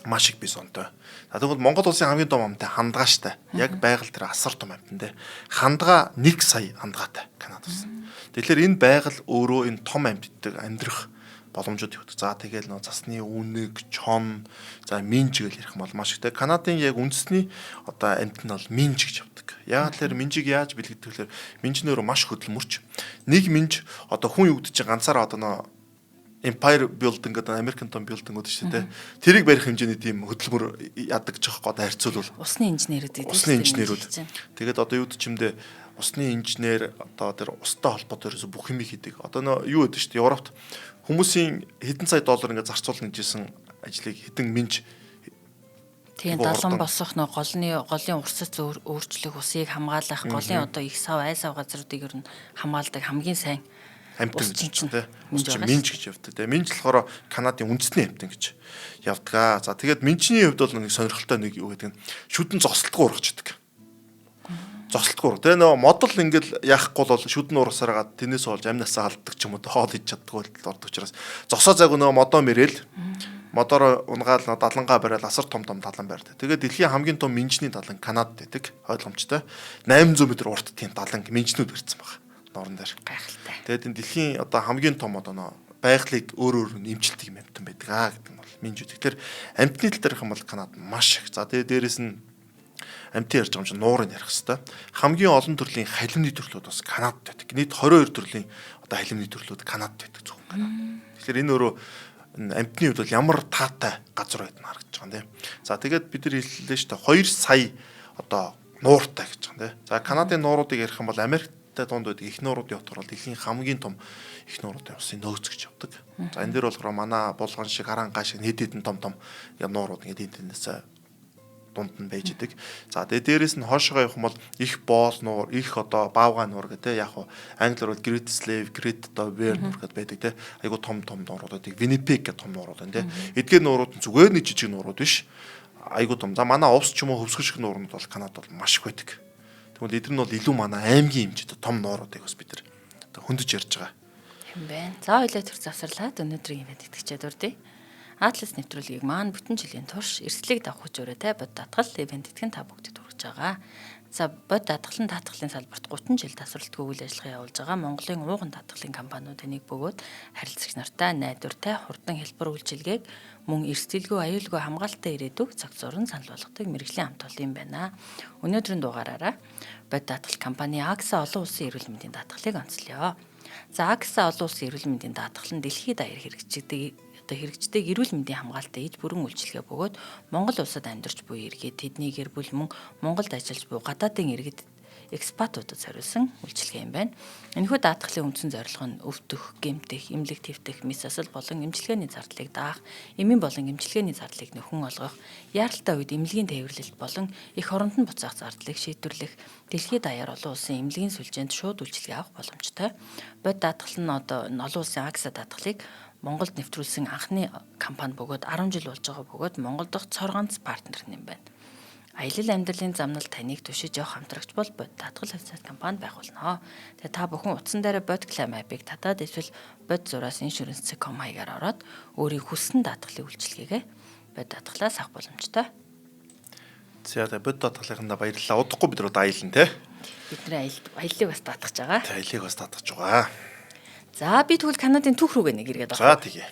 маш их бизонтой. За тэгвэл Монгол улсын хамгийн том амьтан хандгаа штэ. Яг байгаль дээр асар том амьтан те. Хандгаа 1 сая хандгаатай Канада улс. Тэгэхээр энэ байгаль өөрөө энэ том амьтдыг амьдрах Боломжууд их. За тэгэл нөө цасны үнэг, чон, за минж гэж ярих юм бол маш их. Тэгээ Канадын яг үндэсний одоо амьтан нь бол минж гэж явдаг. Яг л минжийг яаж бэлгэдэг гэхээр минж нөөрэ маш хөдөлмөрч. Нэг минж одоо хүн юу гэдэг чинь ганцаараа одоо нөө Empire Building гэдэг American том building гэдэг шүү дээ. Тэрийг барих хэмжээний тийм хөдөлмөр яадаг ч байхгүй одоо харьцуулбал. Усны инженерүүд гэдэг. Усны инженерүүд. Тэгээд одоо юу гэдэг чимдээ усны инженер одоо тэр устай холбоотой ерөөсө бүх юмыг хийдэг. Одоо нөө юу гэдэг шүү дээ. Европт хүмүүсийн хэдэн сая доллар ингээд зарцуулна гэжсэн ажлыг хэдэн минж. Тийм, далан босох нөө голын урсац өөрчлөх, усыг хамгаалах, голын одоо их сав, ай сав газруудыг ер нь хамгаалдаг хамгийн сайн амьтан гэж тийм минж гэж явдаг. Тэгээ минж болохоор Канадын үндэсний амьтан гэж явдаг. За тэгээд минжний хувьд бол нэг сонирхолтой нэг юу гэдэг нь шүдэн зогсолтгүй ургачдаг. Зогсолтгүй. Тэгээ нөгөө модал ингээл яахгүй бол шүдэн ургасараа тэрнээс болж амнасаа алддаг ч юм уу, хоол хийж чаддаггүй болдог учраас зогсоо зайгүй нөгөө модоо мэрэл модоор унгаал далангаа бариад асар том том далан барьдаг. Тэгээд дэлхийн хамгийн том минжний далан Канадад байдаг. Ойлгомжтой. 800 м урт тийм далан минжнүүд барьсан байна. Нууран дээр. Гайхалтай. Тэгээд энэ дэлхийн одоо хамгийн том одоо нөө байгалыг өөр өөр нь эмчилдэг юм амьтан байдаг аа гэдэг нь бол минж үү. Тэгэхээр амьтны тал дээр юм бол Канад маш их. За тэгээд дээрэс нь амьтан ярьж байгаа юм чинь нуурыг ярих хэвээр. Хамгийн олон төрлийн халимны төрлүүд бас Канадад байдаг. Нийт 22 төрлийн одоо халимны төрлүүд Канадад байдаг зөвхөн Канад. Тэгэхээр энэ өөрөө амьтны хувьд бол ямар таатай газар байд нь харагдаж байгаа юм тийм. За тэгээд бид нар хэллээ шүү дээ 2 сая одоо нууртай гэж байгаа юм тийм. За Канадын нууруудыг ярих юм бол Америктай дунд байдаг их нууруудын утгаар бол дэлхийн хамгийн том их нууруудын усын нөөц гэж явдаг. За энэ дээр болохоор манай булган шиг харангаа шиг хэд хэдэн том том нуурууд ингээд эндээс дунд нь байж идэг. За тэгээ дээрэс нь хойшоогоо явах юм бол их боол нуур, их одоо баавгай нуур гэдэг яг хуу англиар бол Great Slave, Great одоо Bear нуур гэдэг байдаг те. Айгу том том нуурууд байдаг. Winnipeg гэдэг том нуурууд байна те. Эдгээр нуурууд нь зүгээр нэг жижиг нуурууд биш. Айгу том. За манай увс ч юм уу хөвсгөл шиг нуурууд бол Канадад бол маш их байдаг. Тэгвэл эдгээр нь бол илүү манай аймгийн хэмжээтэй том нууруудыг бас бид нар хөндөж ярьж байгаа юм байна. За хоёлаа төр завсарлаад өнөөдрийн ивент итгэжээ дурдъя. Атлас нэвтрүүлгийг маань бүтэн жилийн турш эрсдлийг давах хүч өрөөтэй бод даатгал ивент итгэн та бүгдэд хүргэж байгаа. За бод даатгалын даатгалын салбарт 30 жил тасралтгүй үйл ажиллагаа явуулж байгаа Монголын ууган даатгалын компаниудын нэг бөгөөд харилцагч нартай найдвартай хурдан хэлбэр үйлчилгээг мөн эрсдэлгүй аюулгүй хамгаалалттай ирээдүг цаг зуран санал болгодог мэргэжлийн хамт олон юм байна. Өнөөдрийн дугаараараа бод даатгал компани AXA олон улсын эрүүл мэндийн даатгалыг онцлоё. За AXA олон улсын эрүүл мэндийн даатгал нь дэлхийд даяар хэрэгждэг одоо хэрэгждэг эрүүл мэндийн хамгаалалтын иж бүрэн үйлчилгээ бөгөөд Монгол улсад амьдарч буй иргэд, тэдний гэр бүл мөн Монголд ажиллаж буй гадаадын иргэд экспатуудад зориулсан үйлчилгээ юм байна. Энэхүү даатгалын үндсэн зорилго нь өвдөх, гэмтэх, эмнэлэг твтэх, мэс асал болон эмчилгээний зардлыг даах, эмийн болон эмчилгээний зардлыг нөхөн олгох, яаралтай үед эмнэлгийн тээвэрлэлт болон эх оронд нь буцаах зардлыг шийдвэрлэх, дэлхийд даяар олон улсын эмнэлгийн сүлжээнд шууд үйлчилгээ авах боломжтой. Бод даатгал нь одоо олон улсын AXA даатгалыг Монголд нэвтрүүлсэн анхны компани бөгөөд 10 жил болж байгаа бөгөөд Монгол дахь цор ганц партнер юм байна. Аялал амьдралын замнал таныг түшиж явах хамтрагч бол бод даатгал хувьцаат компани байх болно. Тэгээ та бүхэн утсан дээр бод claim app-ыг татаад эсвэл бод зураас insurance.com хаягаар ороод өөрийн хүссэн даатгалын үйлчилгээгээ бод даатгалаас авах боломжтой. За тэгээ бод даатгалынхандаа баярлалаа. Удахгүй бид нар одоо аялна те. Бидний аяллыг бас даатгаж байгаа. Тэ аяллыг бас даатгаж байгаа. За би тэгвэл Канадын түүх рүүгээ нэг эргээд орох. За тэгье.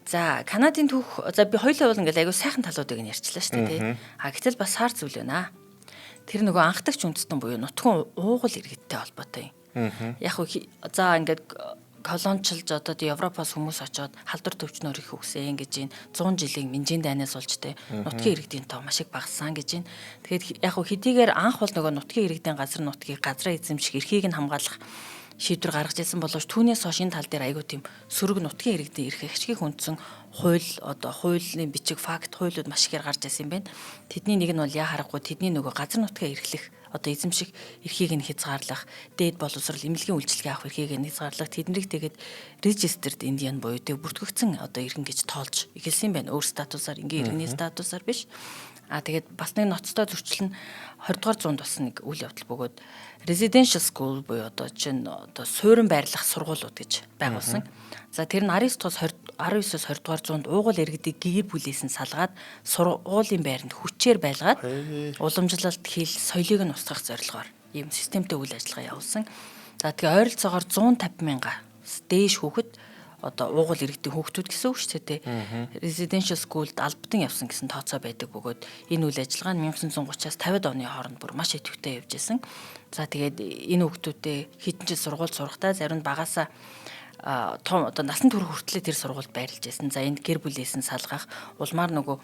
За Канадын түүх, за би хоёулаа бол ингээл айгүй сайхан талуудыг нь ярьчлаа шүү дээ тий. А гэтэл бас сар зүйл байна. Тэр нөгөө анхдагч үндэстэн буюу нутгийн уугуул иргэдтэй холбоотой юм. Яг хөө за ингээд колончилж одоо Европоос хүмүүс очоод халдвар төвчнөр их үгсэн гэж энэ 100 жилийн минжийн дайнаас болж те нутгийн иргэдийн тоо маш их багассан гэж байна. Тэгэхээр яг хөө хэдийгээр анх бол нөгөө нутгийн иргэдийн газар нутгийг газраа эзэмших эрхийг нь хамгаалах шийдвэр гаргаж ирсэн боловч түүнээс хойш энэ тал дээр айгүй тийм сөрөг нутгийн иргэдийн эрх ашигыг хүндсэн хууль одоо хуулийн бичиг факт хуулиуд маш ихээр гарч ирсэн юм байна. Тэдний нэг нь бол яа харахгүй тэдний нөгөө газар нутгаа эрхлэх одоо эзэмших эрхийг нь хязгаарлах, дээд боловсрол эмнэлгийн үйлчилгээ авах эрхийг нь хязгаарлах, тэднийг тэгээд registered Indian буюу тэг бүртгэгдсэн одоо иргэн гэж тоолж эхэлсэн юм байна. Өөр статусаар ингийн иргэний статусаар биш. А тэгээд бас нэг ноцтой зөрчил нь 20 дугаар зуунд болсон нэг үйл явдал бөгөөд residential school буюу одоо чинь одоо суурин байрлах сургуулиуд гэж байгуулсан. За тэр нь 19-оос 20 дугаар зуунд уугуул иргэдийг гэр бүлээс нь салгаад сургуулийн байранд хүчээр байлгаад уламжлалт хэл соёлыг нь устгах зорилгоор ийм системтэй үйл ажиллагаа явуулсан. За тэгээ ойролцоогоор 150 мянгаас дээш хүүхэд одоо уугуул иргэдийн хүүхдүүд гэсэн үг шүү дээ. Residential school-д албадан явсан гэсэн тооцоо байдаг бөгөөд энэ үйл ажиллагаа нь 1930-аас 50-ад оны хооронд бүр маш идэвхтэй явж исэн. За тэгээд энэ хүүхдүүдээ хэдэн жил сургууль сурахтаа зарим нь багасаа том одоо насан турш хүртлээр тэр сургуульд байрлаж байсан. За энд гэр бүлээс нь салгах, улмаар нөгөө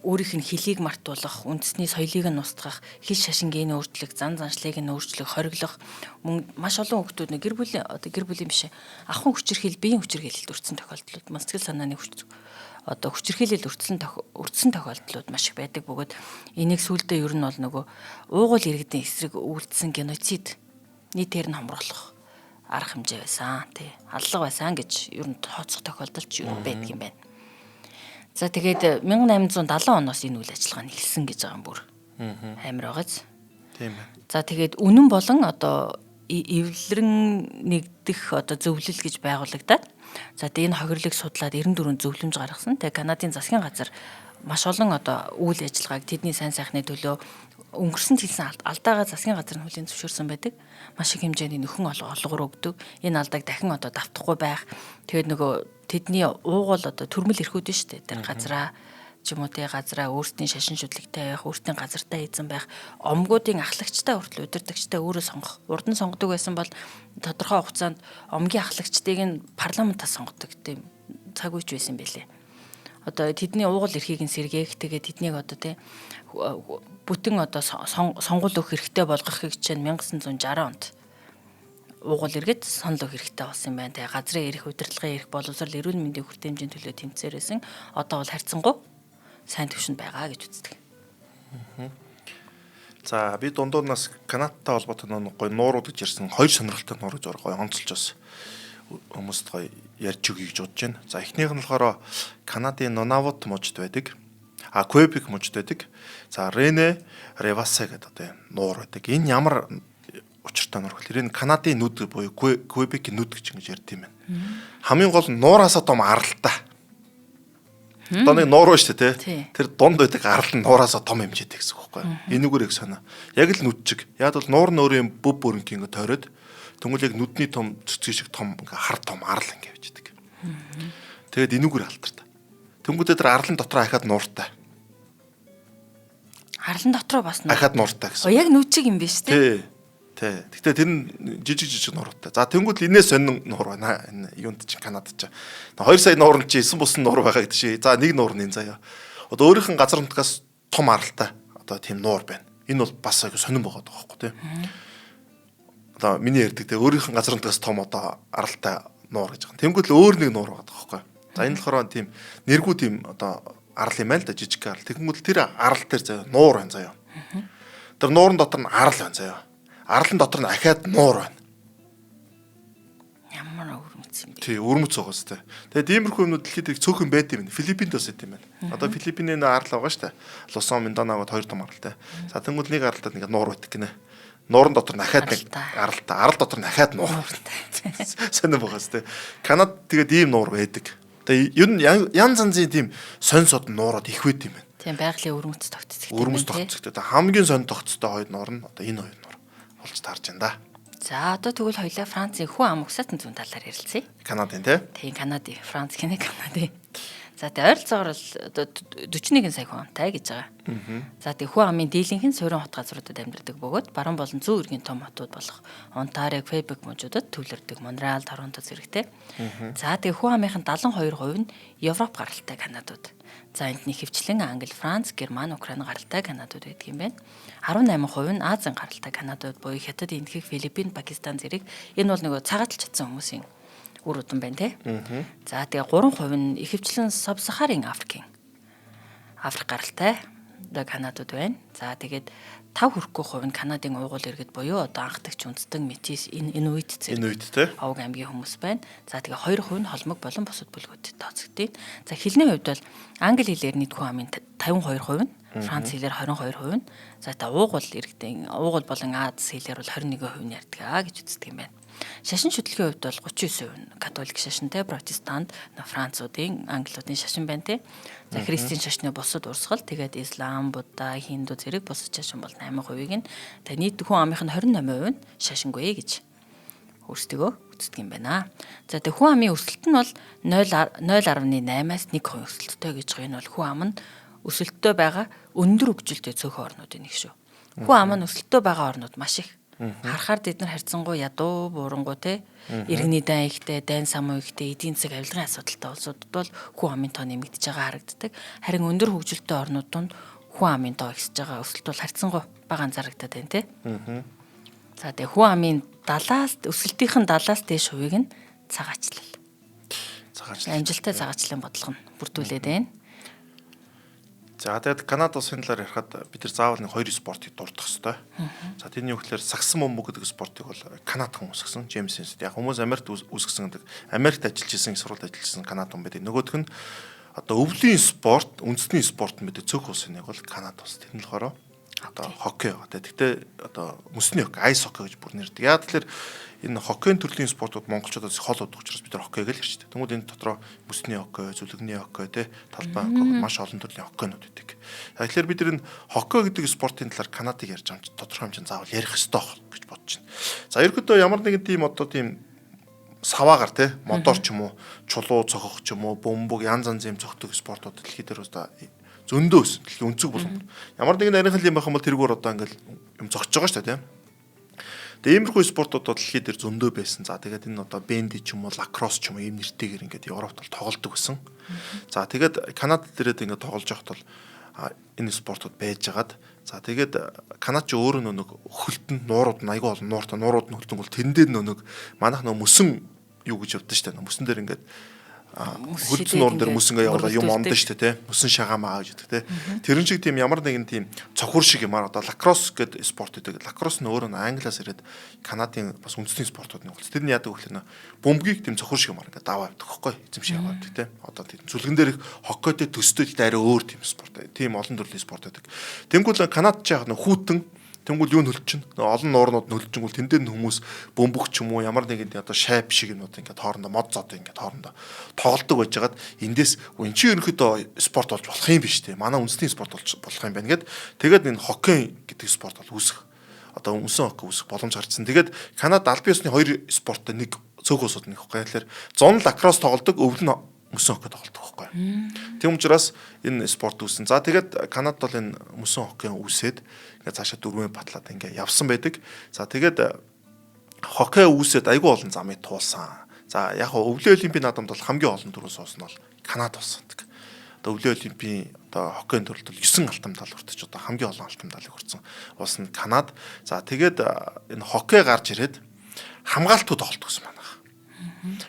өөрийнх нь хөлийг мартуулах, үндэсний соёлыг нь устгах, хэл шашин гений өөрчлөх, зан заншлыг нь өөрчлөх, хориглох мөн маш олон хүмүүс нэг гэр бүлийн одоо гэр бүлийн биш ахуйн хүчирхийл, биеийн хүчирхийлэлд өртсөн тохиолдлууд, мөн сэтгэл санааны хүч одоо хүчирхийлэл өртсөн тохиолдлууд маш их байдаг бөгөөд энийг сүүлдээ ер нь бол нөгөө уугуул иргэдийн эсрэг үйлдсэн геноцид нийтээр нь хомроглох арга хэмжээ байсан тий аллага байсан гэж ер нь тооцох тохиолдол ч ер нь байдаг юм байна. За тэгээд 1870 оноос энэ үйл ажиллагаа нь эхэлсэн гэж байгаа юм бүр. Амар байгааз. Тийм ээ. За тэгээд үнэн болон одоо эвлэрэн нэгдэх одоо зөвлөл гэж байгуулагдаад за тэгээд энэ хохирлыг судлаад 94 зөвлөмж гаргасан. Тэгээд Канадын засгийн газар маш олон одоо үйл ажиллагааг тэдний сайн сайхны төлөө өнгөрсөн хэлсэн алдаагаа засгийн газар нь хүлээн зөвшөөрсөн байдаг. Маш их хэмжээний нөхөн олгоор өгдөг. Энэ алдааг дахин одоо давтахгүй байх. Тэгээд нөгөө тэдний уугуул одоо төрмөл эрхүүд нь шүү дээ. Тэр газраа ч юм уу те газраа өөрсдийн шашин шүтлэгтэй байх, өөрсдийн газартай эзэн байх, омгуудын ахлагчтай хүртэл удирдагчтай өөрөө сонгох. Урд нь сонгодог байсан бол тодорхой хугацаанд омгийн ахлагчдыг нь парламентаас сонгодог тийм цаг үеч байсан байлээ. Одоо тэдний уугуул эрхийг нь сэргээх, тэгээд тэднийг одоо те бүтэн одоо сонгуул өгөх хэрэгтэй болгохыг чинь 1960 онд уугуул иргэд санал өгөх хэрэгтэй болсон юм байна. Тэгээ газрын эрх, удирдлагын эрх, боловсрол, эрүүл мэндийн хүртээмжийн төлөө тэмцээрсэн. Одоо бол харьцангуй сайн түвшинд байгаа гэж үздэг. За би дундуунаас Канадтай холбоотой нэг гоё нуурууд гэж ярьсан хоёр сонирхолтой нуур гэж гоё онцолж бас хүмүүст гоё ярьж өгье гэж бодож байна. За эхнийх нь болохоор Канадын Нунавут мужид байдаг. А Квебек мужид байдаг. За Рене Ревасе гэдэг одоо юм нуур байдаг. Энэ ямар учиртай нуур гэхээр энэ Канадын нүд буюу Квебекийн нүд гэж ингэж ярьд юм байна. Хамгийн гол нь нуураасаа том аралтай. Одоо нэг нуур шүү дээ тий. Тэр дунд байдаг арал нь нуураасаа том хэмжээтэй гэсэн үг байхгүй юу? Энүүгээр яг санаа. Яг л нүд чиг. Яг бол нуур нь өөрөө юм бүб бүрэнх ингэ тойроод тэнгуул яг нүдний том цэцэг шиг том ингээ хар том арал ингээ явж идэг. Тэгээд энүүгээр алтартай. Тэнгүүдээ тэр арлан дотор ахаад нууртай. Арлан дотроо бас нуур. Ахаад нууртай гэсэн. Яг нүд чиг юм биш тий. Тий. Гэтэ тэр нь жижиг жижиг нууртай. За тэнгуут л энэс сонин нуур байна. Энэ юунд чинь Канад чинь. 2 сая нуур нь чи 9 бусан нуур байгаа гэдэг шиг. За нэг нуур нь энэ заяа. Одоо өөрийнх нь газар нутгаас том аралтай одоо тийм нуур байна. Энэ бол бас айгу сонин байгаа байхгүй тий. Одоо миний ярьдаг тий өөрийнх нь газар нутгаас том одоо аралтай нуур гэж байгаа. Тэнгуут л өөр нэг нуур байгаа байхгүй. За энэ болохоор тийм нэргүү тийм одоо арал юм байна л да жижиг арал. Тэнгуут л тэр арал дээр заяа нуур байна заяа. Тэр нуурын дотор нь арал байна заяа. Арлан дотор нь ахаад нуур байна. Ямар өвөрмөц юм бэ? Тий, өвөрмөц байгаа сте. Тэгээд иймэрхүү юмнууд дэлхийд их цөөхөн байд юм. Филиппинд бас байд юм байна. Одоо Филиппиний нэг арал байгаа штэ. Лусон, Минданао гэд хоёр том аралтай. За тэнгуул нэг аралтад нэг нуур байдаг гинэ. Нуурын дотор нь ахаад нэг аралтай. Арал дотор нь ахаад нуур. Сонир байгаа сте. Канад тэгээд ийм нуур байдаг. Тэгээ ер нь янз янзын тийм сонь сод нуурууд их байд юм байна. Тийм байгалийн өвөрмөц тогтцогтой. Өвөрмөц тогтцогтой. Хамгийн сонь тогтцтой хоёр нуур нь одоо энэ хоёр нуур болж таарж байна да. За одоо тэгвэл хоёлаа Францын хүн ам угсаатан зүүн талаар ярилцъя. Канадын тий? Тийм Канадын, Франц гинэ Канадын. За тэгээ ойролцоогоор л одоо 41 сая хүн амтай гэж байгаа. За тэгээ хүн амын дийлэнх нь суурин хот газруудад амьдардаг бөгөөд баруун болон зүүн эргийн том хотууд болох Онтарио, Квебек мужуудад төвлөрдөг. Монреал, Торонто зэрэгтэй. За тэгээ хүн амынх нь 72% нь Европ гаралтай Канадууд. За энд нь ихэвчлэн Англи, Франц, Герман, Украин гаралтай Канадууд байдаг юм байна. 18% нь Азийн гаралтай Канадууд буюу Хятад, Энэтхэг, Филиппин, Пакистан зэрэг. Энэ бол нөгөө цагаатлж чадсан хүмүүсийн үр удам байна те. За тэгээ 3% нь ихэвчлэн Сабсахарын Африкийн Африк гаралтай одоо Канадууд байна. За тэгээд 5 хүрэхгүй хувь нь Канадын уугуул иргэд буюу одоо анхдагч үндэстэн метис инуит зэрэг. Инуит те. Овг аймгийн хүмүүс байна. За тэгээ 2% нь холмог болон бусад бүлгүүдэд тооцогдъё. За хэлний хувьд бол англи хэлээр нийт хүн амын 52% нь, франц хэлээр 22% нь, за та уугуул иргэдийн уугуул болон Аз хэлээр бол 21% нь ярьдаг аа гэж үздэг юм байна. Шашин шүтлгийн хувьд бол 39% нь католик шашинтай, протестант, француудын, англиудын шашин байна те. За христийн шашны бусад урсгал тэгээд ислам, будда, хинду зэрэг бусад шашин бол 8%-ийг нь. Тэгээ нийт хүн амынх нь 28% нь шашингүй гэж өөрсдөө үздэг юм байна. За тэгээ хүн амын өсөлт нь бол 0.8-аас 1% өсөлттэй гэж байгаа. Энэ бол хүн ам нь өсөлттэй байгаа өндөр хөгжилтэй цөөхөн орнуудын нэг шүү. Хүн ам нь өсөлттэй байгаа орнууд маш их. Харахаар бид нар харьцангуй ядуу, буурангуй те иргэний дан ихтэй, дайн самуу ихтэй, эдийн засаг авилгын асуудалтай улсуудад бол хүн амын тоо нэмэгдэж байгаа харагддаг. Харин өндөр хөгжилтэй орнууд донд хүн амын тоо ихсэж байгаа өсөлт бол харьцангуй бага анзаарагдаад байна те. За тэгээ хүн амын 70-аас өсөлтийнх нь 70-аас дээш хувийг нь цагаачлал. Цагаачлал. Амжилттай цагаачлалын бодлого нь бүрдүүлээд байна. За тэгээд Канада улсын талаар ярихад бид нар заавал нэг хоёр спортыг дурдах ёстой. За тэрний юу гэхээр сагсан бөмбөг гэдэг спортыг бол Канад хүн үүсгэсэн, Джеймс Инсет. Яг хүмүүс Америкт үүсгэсэн гэдэг. Америкт ажиллаж исэн, их сургуульд ажиллаж исэн Канад хүн байдаг. Нөгөөх нь одоо өвлийн спорт, үндэсний спорт мэдээ цөөх улсын нэг бол Канада улс. Тэр нь болохоор одоо хоккей байгаа. Тэгтээ одоо мөсний хоккей, айс хоккей гэж бүр нэрдэг. Яг тэгэхээр энэ хоккейн төрлийн спортууд монголчуудаас хол удах учраас бид нар хоккейг л ярьжтэй. Тэнгүүд энэ дотроо мөсний хоккей, зүлэгний хоккей, тэ талбай хоккей маш олон төрлийн хоккейнууд байдаг. Тэгэхээр бид нар энэ хоккей гэдэг спортын талаар Канадыг ярьж байгаа юм чи тодорхой хэмжээнд заавал ярих ёстой гэж бодож байна. За ерөнхийдөө ямар нэгэн тийм одоо тийм саваагаар те модоор ч юм уу чулуу цохох ч юм уу бөмбөг янз янз юм цохдог спортууд дэлхий дээр одоо зөндөө өсөн. Дэлхийн өнцөг булан. Ямар нэгэн нарийнхан юм байх юм бол тэргээр одоо ингээл юм зогсож байгаа шүү дээ тийм. Тэгээ иймэрхүү спортууд бол дэлхий дээр зөндөө байсан. За тэгээд энэ одоо бенди ч юм уу лакросс ч юм уу ийм нэртэйгээр ингээд Европт бол тоглодог гэсэн. За тэгээд Канада дээрээ ингээд тоглож байхад бол энэ спортууд байжгаад за тэгээд Канад ч өөрөө нэг хөлтөнд нуурууд нь айгүй олон нууртай нуурууд нь хөлтөн бол тэрэн дээр нэг манайх нөө мөсөн юу гэж явдсан шүү дээ. Мөсөн дээр ингээд хөлдсөн нууран дээр мөс ингээ явуулаа юм ондон шүү дээ тий. Мөсөн шагаамаа гэж гэдэг тий. Тэрэн шиг тийм ямар нэгэн тийм цохор шиг юмар одоо лакросс гэдэг спорт гэдэг. Лакросс нь өөрөө Англиас ирээд Канадын бас үндэсний спортууд нэг болсон. Тэр нь яадаг вэ гэхээр бөмбөгийг тийм цохор шиг юмар ингээ даваа авдаг хөхгүй эзэмшиж яваа авдаг тий. Одоо тийм зүлгэн дээр их хоккейтэй төстэй арай өөр тийм спорт. Тийм олон төрлийн спорт байдаг. Тэнгүүл Канад ч яг нөх хүүтэн Тэнгүүл юу нөлчин? Олон нуурнууд нөлчингүүл тэн дээр нь хүмүүс бөмбөг ч юм уу ямар нэгэн одоо шайб шиг юмнууд ингээд хоорондоо мод зод ингээд хоорондоо тоглолдог байжгаад эндээс эн чинь ерөнхийдөө спорт болж болох юм биш те. Манай үндэсний спорт болж болох юм байна гэд тэгээд энэ хоккей гэдэг спорт бол үүсэх одоо өмсөн хоккей үүсэх боломж гарчсан. Тэгээд Канада аль биесны хоёр спорттой нэг цөөхөн улсууд нэг хоккей. Тэгэхээр зун лакросс тоглодог, өвөл нь мөсөн хоккей тоглодог байхгүй. Тийм учраас энэ спорт үүсэн. За тэгээд Канадад бол энэ мөсөн хоккей үүсээд ингээд цаашаа дөрвөн батлаад ингээд явсан байдаг. За тэгээд хоккей үүсээд айгүй олон замыг туулсан. За яг хаа өвлийн олимпийн наадамд бол хамгийн олон дөрөв суусан нь бол Канада болсон. Одоо өвлийн олимпийн одоо хоккейн төрөлд бол 9 алтан медаль хүртэж одоо хамгийн олон алтан медалийг хүртсэн улс нь Канада. За тэгээд энэ хоккей гарч ирээд хамгаалтгүй тоглолт гэсэн байна.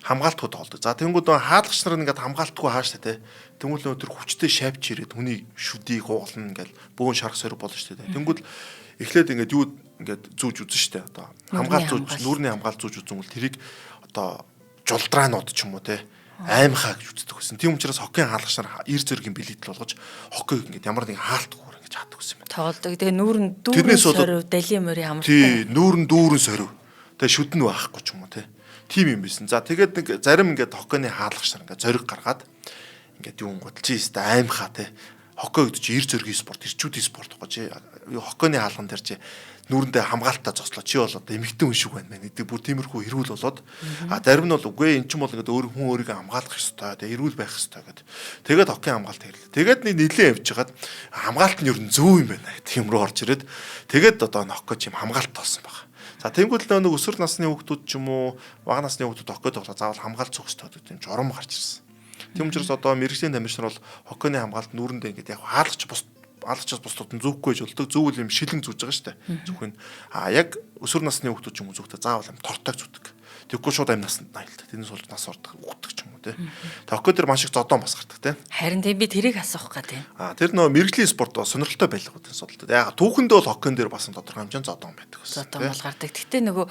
Хамгаалтгүй тоглодог. За тэнгууд нөө хаалгач нар ингээд хамгаалтгүй хааш та тий. Тэнгүүл нөө тэр хүчтэй шавч ирээд хүний шүдийг ууглана ингээл бөөн шарах сориг болно шүү дээ. Тэнгүүд эхлээд ингээд юу ингээд зүүж үзэн шүү дээ. Одоо хамгаалт зүүж нүүрний хамгаалт зүүж үзэнгүүл тэрийг одоо жулдраанууд ч юм уу тий аймхаа гэж үздэг байсан. Тийм учраас хоккейн хаалгач нар эр зөргийн бэлэгдэл болгож хоккейг ингээд ямар нэгэн хаалтгүйгээр ингэж хаадаг байсан юм байна. Тоглодог. Тэгээ нүүр нь дүүрэн сорив, далийн морь хамартай. Тий, нүүр нь дүүрэн сорив. Тэгээ шүд нь байхгүй ч юм уу тий. Тийм юм байсан. За тэгээд нэг зарим ингээд хоккейны хаалгач нар ингээд зориг гаргаад ингээд юун гот чи өстэй аймхаа тий. Хоккей гэдэг чи эр зөргийн спорт, эрчүүдийн спорт байхгүй чи. Хоккейны хаалган дээр чи нүүрэндээ хамгаалтаа зослоо. Чи бол одоо эмэгтэй хүн шиг байна мэн гэдэг бүр тиймэрхүү хэрүүл болоод а зарим нь бол үгүй эн чинь бол ингээд өөр хүн өөрийгөө хамгаалах ёстой. Тэгээ эрүүл байх ёстой гэд. Тэгээд хоккейн хамгаалт хэрлээ. Тэгээд нэг нилээн явж хагаад хамгаалт нь ер нь зөв юм байна гэх юм руу орж ирээд тэгээд одоо хоккей чим хамгаалт болсон байна. За тэнгуул нэг өсвөр насны хүүхдүүд ч юм уу бага насны хүүхдүүд хоккей тоглоо заавал хамгаалт цуг ёстой гэдэг юм журам гарч ирсэн. Тийм учраас одоо мэрэгжлийн тамирчин нар бол хоккейны хамгаалт нүүрэндээ ингээд яг хаалгач бус алгачаас бусдад нь зүүхгүй гэж болдог. Зөв юм шилэн зүүж байгаа шүү дээ. Зөвхөн а яг өсвөр насны хүүхдүүд ч юм уу зүүхдээ заавал юм тортой зүүдэг. Тэгэхгүй шууд амь насанд аюултай. Тэрнээс болж нас ордог, үхдэг ч юм уу тий. Хоккей дээр маш их зодон бас гардаг тий. Харин тийм би тэрийг асуух гэдэг юм. А тэр нөө мэрэгжлийн спорт бол сонирхолтой байлгуудын судалтай. Яг түүхэндээ бол хоккейн дээр бас тодорхой хэмжээнд зодон байдаг гэсэн. Зодон бол гардаг. Гэтэ нөгөө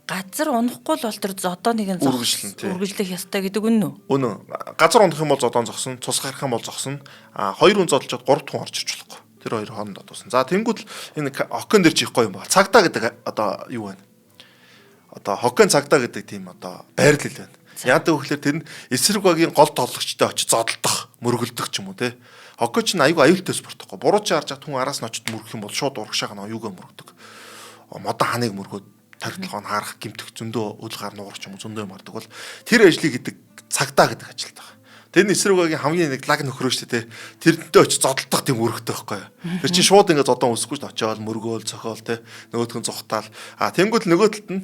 газар унахгүй л бол тэр зодооныг нь үргэлжлэх ёстой гэдэг үнэн үү? Үнэн. Газар унах юм бол зодон зогсно, цус гарах юм бол зогсно. А хоёр хүн зодолчоод гурав дахь хүн орж ирж болохгүй. Тэр хоёр хоорондоо дуусна. За тэнгууд энэ хоккейн дээр чих гоё юм байна. Цагдаа гэдэг одоо юу вэ? Одоо хоккейн цагдаа гэдэг тийм одоо байрлал байна. Яадаг вэ гэхээр тэр нь эсрэг багийн гол тоглогчтой очиж зодолдох, мөргөлдөх ч юм уу те. Хоккей чинь аюу аюултай спорт байхгүй. Буруу чи харж хат хүн араас нь очиж мөргөх юм бол шууд урагшаага нөө юугаа мөргөдөг. Модон ханыг мөргөөд Тархитлагоо нь харах, гимтэх зөндөө өдөлгаар нуурах ч юм уу зөндөө юм гардаг бол тэр ажлыг гэдэг цагдаа гэдэг ажилт байгаа. Тэр нь эсрэг багийн хамгийн нэг лаг нөхрөө шүү дээ. Тэрнтэй очиж зодолдох тийм үүрэгтэй байхгүй юу. Тэр чинь шууд ингээ зодон үсэхгүй шүү дээ. Очиод мөргөөл цохиол те нөгөөх нь зугтаал. А тэнгуул нөгөө талд нь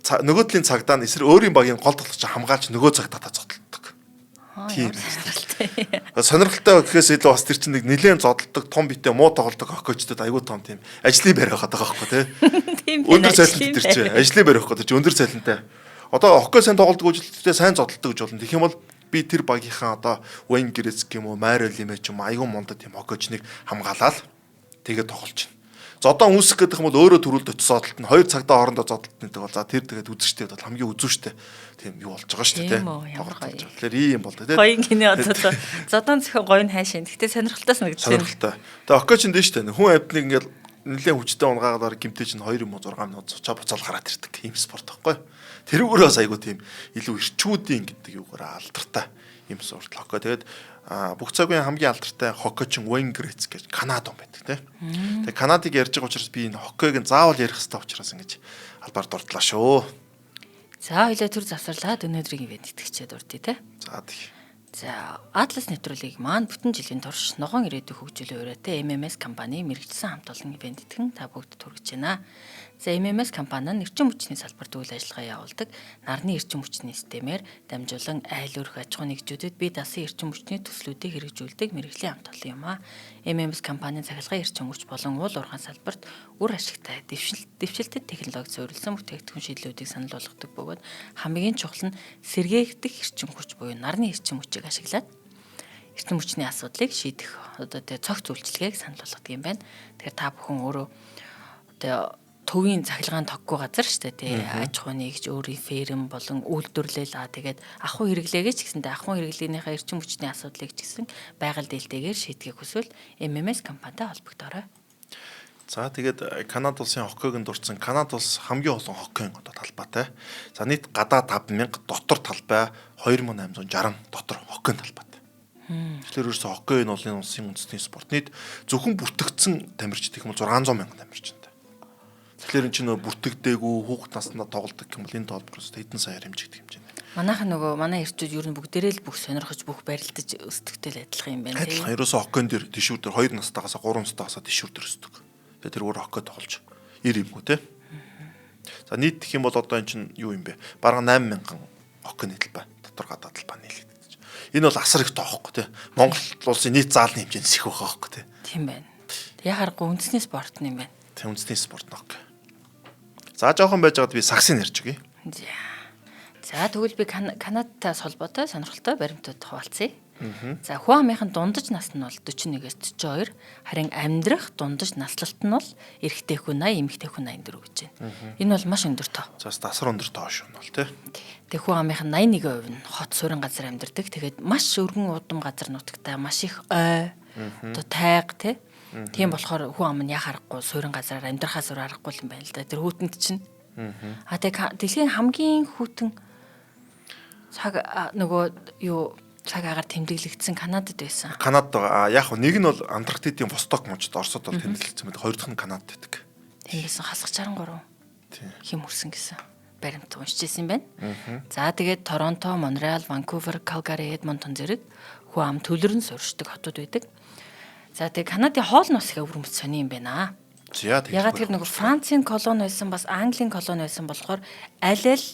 нөгөө талын цагдаа нь эсрэг өөрийн багийн гол тоглогч хамгаалж нөгөө цагдаатай зодолддог. Тийм сонирхолтой гэхээс илүү бас тэр чинь нэг нэлээд зодолдог том битэй муу тоглодог хоккейчдод айгүй том тийм ажлын байр байгаад байгаа байхгүй тий. Өндөр цалинтай тэр чинь ажлын байр байхгүй тэр чинь өндөр цалинтай. Одоо хоккей сайн тоглодог үжилттэй сайн зодолдог гэж болно. Тэгэх юм бол би тэр багийнхаа одоо Wayne Gretzky юм уу, Mario Lemieux ч юм уу айгүй мундаг тийм хоккейчнийг хамгаалаад тэгээд тоглож байна. Зодон үүсэх гэдэг юм бол өөрөө төрүүлд очиж зодолтно. 2 цагтаа хоорондоо зодолтно гэдэг бол за тэр тэгээд үзэгчтэй бол хамгийн үзүүштэй тийм юу болж байгаа шүү дээ. Тэгэхээр ийм юм бол тийм. Гоё гинэ одоо зодон зөхөн гоё нь хайшин. Гэхдээ сонирхолтой санагдаж байна. Сонирхолтой. Тэгээ хоккей чинь дээ шүү дээ. Хүн амьтныг ингээд нэлээд хүчтэй унгаагаар гимтэй чинь 2 юм уу 6 минут цуцаа буцаал гараад ирдэг. Ийм спорт байхгүй. Тэрүүгээр бас айгу тийм илүү эрчүүдийн гэдэг юугаар алдартай юм спорт хоккей. Тэгээд бүх цагийн хамгийн алдартай хоккейчин Wayne Gretzky гэж Канад он байдаг тийм. Тэгээ Канадыг ярьж байгаа учраас би энэ хоккейг нь заавал ярих хэрэгтэй учраас ингэж албаар дурдлаа шүү. За хоёлаа төр завсарлаад өнөөдрийн ивент итгэгчээ дурдъя те. За тэг. За Atlas нэвтрүүлгийг маань бүтэн жилийн турш ногоон ирээдүйн хөгжлийн ураатай MMS компани мэрэгжсэн хамт олон ивент итгэн та бүгд хүргэж байна. За MMS компани нь эрчим хүчний салбарт үйл ажиллагаа явуулдаг нарны эрчим хүчний системээр дамжуулан айл өрх аж ахуйн нэгжүүдэд бие даасан эрчим хүчний төслүүдийг хэрэгжүүлдэг мэрэгжлийн хамт олон юм а. MMS компанийн цахилгаан эрчим хүч болон уул уурхайн салбарт үр ашигтай дэвшилтэт технологи суурилсан бүтээгдэхүүн шийдлүүдийг санал болгодог бөгөөд хамгийн чухал нь сэргээгдэх эрчим хүч буюу нарны эрчим хүчийг ашиглаад эрчим хүчний асуудлыг шийдэх одоо тэгээ цогц үйлчилгээг санал болгодог юм байна. Тэгэхээр та бүхэн өөрөө одоо төвийн цахилгаан тоггүй газар шүү дээ тий аж ахуй нэгж өөрийн ферм болон үйлдвэрлэл тэгээд ахуй хэрэглээгээ ч гэсэндээ ахуй хэрэглээнийхээ эрчим хүчний асуудлыг ч гэсэн байгаль дээлтэйгээр шийдэхийг хүсвэл MMS компанитай холбогдоорой. За тэгээд Канада улсын хоккейг нь дурдсан Канада улс хамгийн олон хоккейн одоо талбайтай. За нийт гадаа 5000, дотор талбай 2860 дотор хоккейн талбайтай. Тэгэхээр ерөөсөө хоккей нь бол энэ улсын үндэсний спорт. Нийт зөвхөн бүртгэгдсэн тамирч гэх юм бол 600 мянган тамирчтай. Тэгэхээр эн чинь нөө бүртгэдэггүй хүүхд наснаа тоглодог юм бол энэ тоолбороос хэдэн саяар хэмжигдэх хэмжээний. Манайхан нөгөө манай эрчүүд ер нь бүгдээрээ л бүх сонирхож бүх барилдаж өсдөгтэй л адилхан юм байна тийм. Адилхан ерөөсөө хоккейн дээр тэшүүр дээр 2 настайгаас 3 настайгаас тэшүүр дээр өсдөг. Тэгээ тэргээр хоккей тоглож ир юмгүй те. За нийт гэх юм бол одоо эн чинь юу юм бэ? Бараг 8000 хоккейны талбай дотор гадаад талбай нийлэгдэж. Энэ бол асар их тоохгүй те. Монгол улсын нийт заалны хэмжээнд их байх байхгүй те. Тийм байна. Яхааргүй үндэсний спорт юм байна. Тийм үндэсний спорт хоккей. За жоохон байж байгаад би саксыг ярьж өгье. За тэгвэл би Канадтай холбоотой сонирхолтой баримтууд хуваалцъя. За хүн амынхын дундаж нас нь бол 41-ээс 42, харин амьдрах дундаж наслалт нь бол эрэгтэй хүн 80, эмэгтэй хүн 84 гэж байна. Энэ бол маш өндөр тоо. За асар өндөр тоо шүү нь бол тий. Тэг хүн амынхын 81% нь хот суурин газар амьдардаг. Тэгээд маш өргөн удам газар нутагтай, маш их ой, одоо тайга тий. Тийм болохоор хүн ам нь яхаа аргагүй суурин газараар амьдрахаас өөр аргагүй юм байна л да. Тэр хүүтэнд чинь. А тэг дэлхийн хамгийн хүйтэн цаг нөгөө юу цаг агаар тэмдэглэгдсэн Канадад байсан. Канадад байгаа. Яг хөө нэг нь бол Антарктидын Восток мужид Оросод бол тэмдэглэгдсэн байдаг. Хоёр дахь нь Канадад байдаг. Тийм байсан. Хасах 63. Тийм. Хим хүрсэн гэсэн баримт уншиж ирсэн юм байна. За тэгээд Торонто, Монреал, Ванкувер, Калгари, Эдмонтон зэрэг хүн ам төлөрн суурьшдаг хотууд байдаг. За тэгээд Канадын хоол нь бас их өвөрмөц сони юм байна. Ягаад тэр нөгөө Францын колони байсан бас Английн колони байсан болохоор аль аль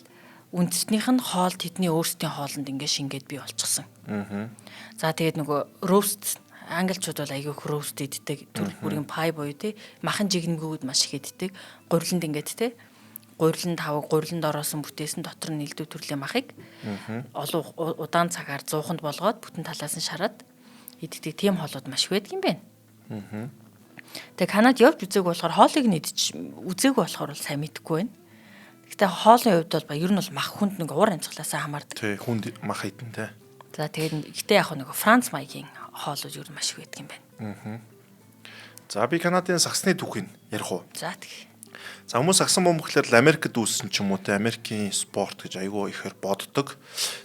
үндэстнийх нь хоол тэдний өөрсдийн хоолнд ингээ шингээд бий болчихсон. За тэгээд нөгөө roast англичууд бол айгүй их roast иддэг. Төрөл бүрийн пай буюу те махан жигнэгүүд маш их иддэг. Гуриланд ингээд те гурилан тавг, гуриланд ороосон бүтээсэн дотор нь элдв төрлийн махыг олон удаан цагаар зууханд болгоод бүтэн талаас нь шараад иддэг тийм хоолууд маш их байдаг юм байна. Тэгээ Канад явж үзег болохоор хоолыг нь идчих үзээгүй болохоор бол сайн мэдэхгүй байна. Гэтэ хоолны хувьд бол ер нь бол мах хүнд нэг уур амьсгалаасаа хамаардаг. Тий, хүнд мах идэн те. За тэгээд гэтэ яг нэг Франц маягийн хоолууд ер нь маш их байдаг юм байна. За би Канадын сагсны түүхийг ярих уу? За тэг. За хүмүүс сагсан бөмбөглөөр л Америкт үүссэн ч юм уу те Америкийн спорт гэж айгүй ихээр боддог.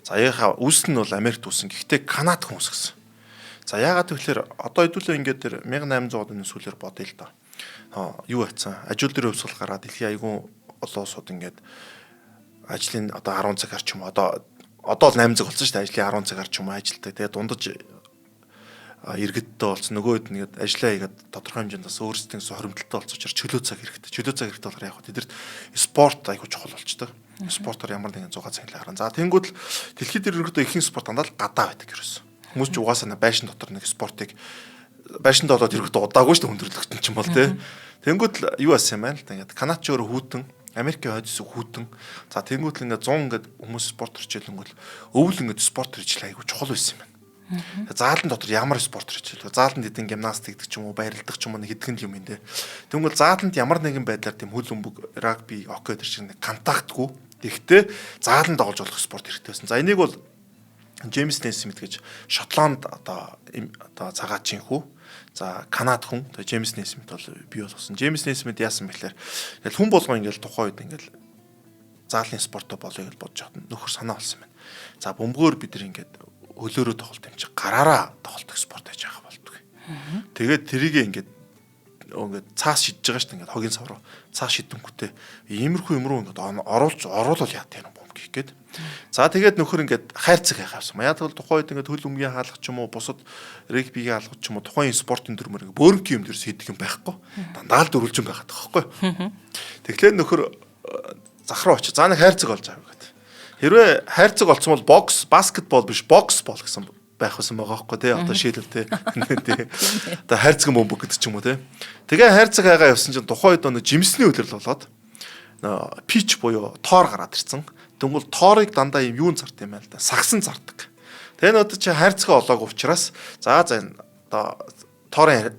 За яхаа үүсэл нь бол Америкт үүссэн. Гэхдээ Канад хүн үүсгэсэн. За яагаад гэвэл одоо хэдүүлээ ингээд тэр 1800 оны сүүлээр бодъё л доо. Юу атсан? Ажил дээр хувьсгал гараад дэлхийн айгүй олон улсууд ингээд ажлын одоо 10 цагаар ч юм уу одоо л 8 цаг болсон шүү дээ. Ажлын 10 цагаар ч юм уу ажилтдаг. Тэгээ дундаж иргэдтэй болсон. Нөгөө хэд нэгэд ажиллаа хийгээд тодорхой хэмжээнд бас өөрсдийн хоримтлалтай болсон учраас чөлөө цаг хэрэгтэй. Чөлөө цаг хэрэгтэй болохоор яг тэдэрт спорт айгуу чухал болчдөг. Спортоор ямар нэгэн 100 цаг л гарна. За тэнгууд л дэлхийд ерөнхийдөө ихэнх спорт дандаа л гадаа байдаг ерөөсөн. Хүмүүс ч угаасаа байшин дотор нэг спортыг байшинд болоод ерөнхийдөө удаагүй шүү дээ хүндрэлтэн ч юм бол тий. Тэнгүүд л юу асан юм байна л да. Ингээд Канад ч өөрөө хүүтэн, Америкийн хойд хэсэг хүүтэн. За тэнгүүд л ингээд 100 ингээд хүмүүс спорт хичээлэнгүүл өвөл ингээд спорт хичээл айгуу чухал байсан юм байна. Заалан дотор ямар спорт хичээл вэ? Зааланд хэдэн гимнастик гэдэг ч юм уу, байрладаг ч юм уу нэг хэдхэн юм юм дээ. Тэнгүүл зааланд ямар нэгэн байдлаар тийм хөл бөмбөг, рагби, хоккей тэр шиг нэг контактгүй. Тэгэхдээ зааланд тоглож болох спорт хэрэгтэй байсан. За энийг бол Джеймс Несмит гэж Шотланд одоо цагаачийн хүү. За Канад хүн. Тэгээ Джеймс Несмит бол бий болгосон. Джеймс Несмит яасан бэхлээр ингээл хүн болгон ингээл тухайн үед ингээл заалын спортоо болъё гэж бодож хатна. Нөхөр санаа болсон байна. За бөмбөгөөр бид нар ингээд хөлөөрөө тоглолт юм чи гараараа тоглолтох спорт хийж байгаа болдгоо. Тэгээд тэрийг ингээд цаас шидэж байгаа шүү дээ ингээд хогийн сав руу цаас шидэнгүүтээ иймэрхүү юм руу ингээд оруулж оруулал яат юм бөмбөг хийх гээд. За тэгээд нөхөр ингээд хайрцаг хайх авсан. Яг бол тухайн үед ингээд хөл өмгийн хаалгач ч юм уу бусад регбигийн хаалгач ч юм уу тухайн спортын дүрмээр ингээд бөөрөнхий юм дээрс хийдэг юм байхгүй. Дандаа л дөрвөлжин байгаад байгаа байхгүй. Тэгэхээр нөхөр зах руу очиж за нэг хайрцаг олж авъя гэдэг. Хэрвээ хайрцаг олцсон бол бокс, баскетбол биш, бокс бол гэсэн байх байсан байгаа байхгүй тий. Одоо шийдэл тий. Одоо хайрцаг бөмбөг гэдэг ч юм уу тий. Тэгээ хайрцаг хайгаа явсан чинь тухайн үед нэг жимсний үлрэл болоод пич буюу тоор гараад ирсэн. Тэнгүүл тоорыг дандаа юм юун зард юм байл да. Сагсан зардаг. Тэгээ нөт чи хайрцаг олоогүй учраас за за одоо тоорын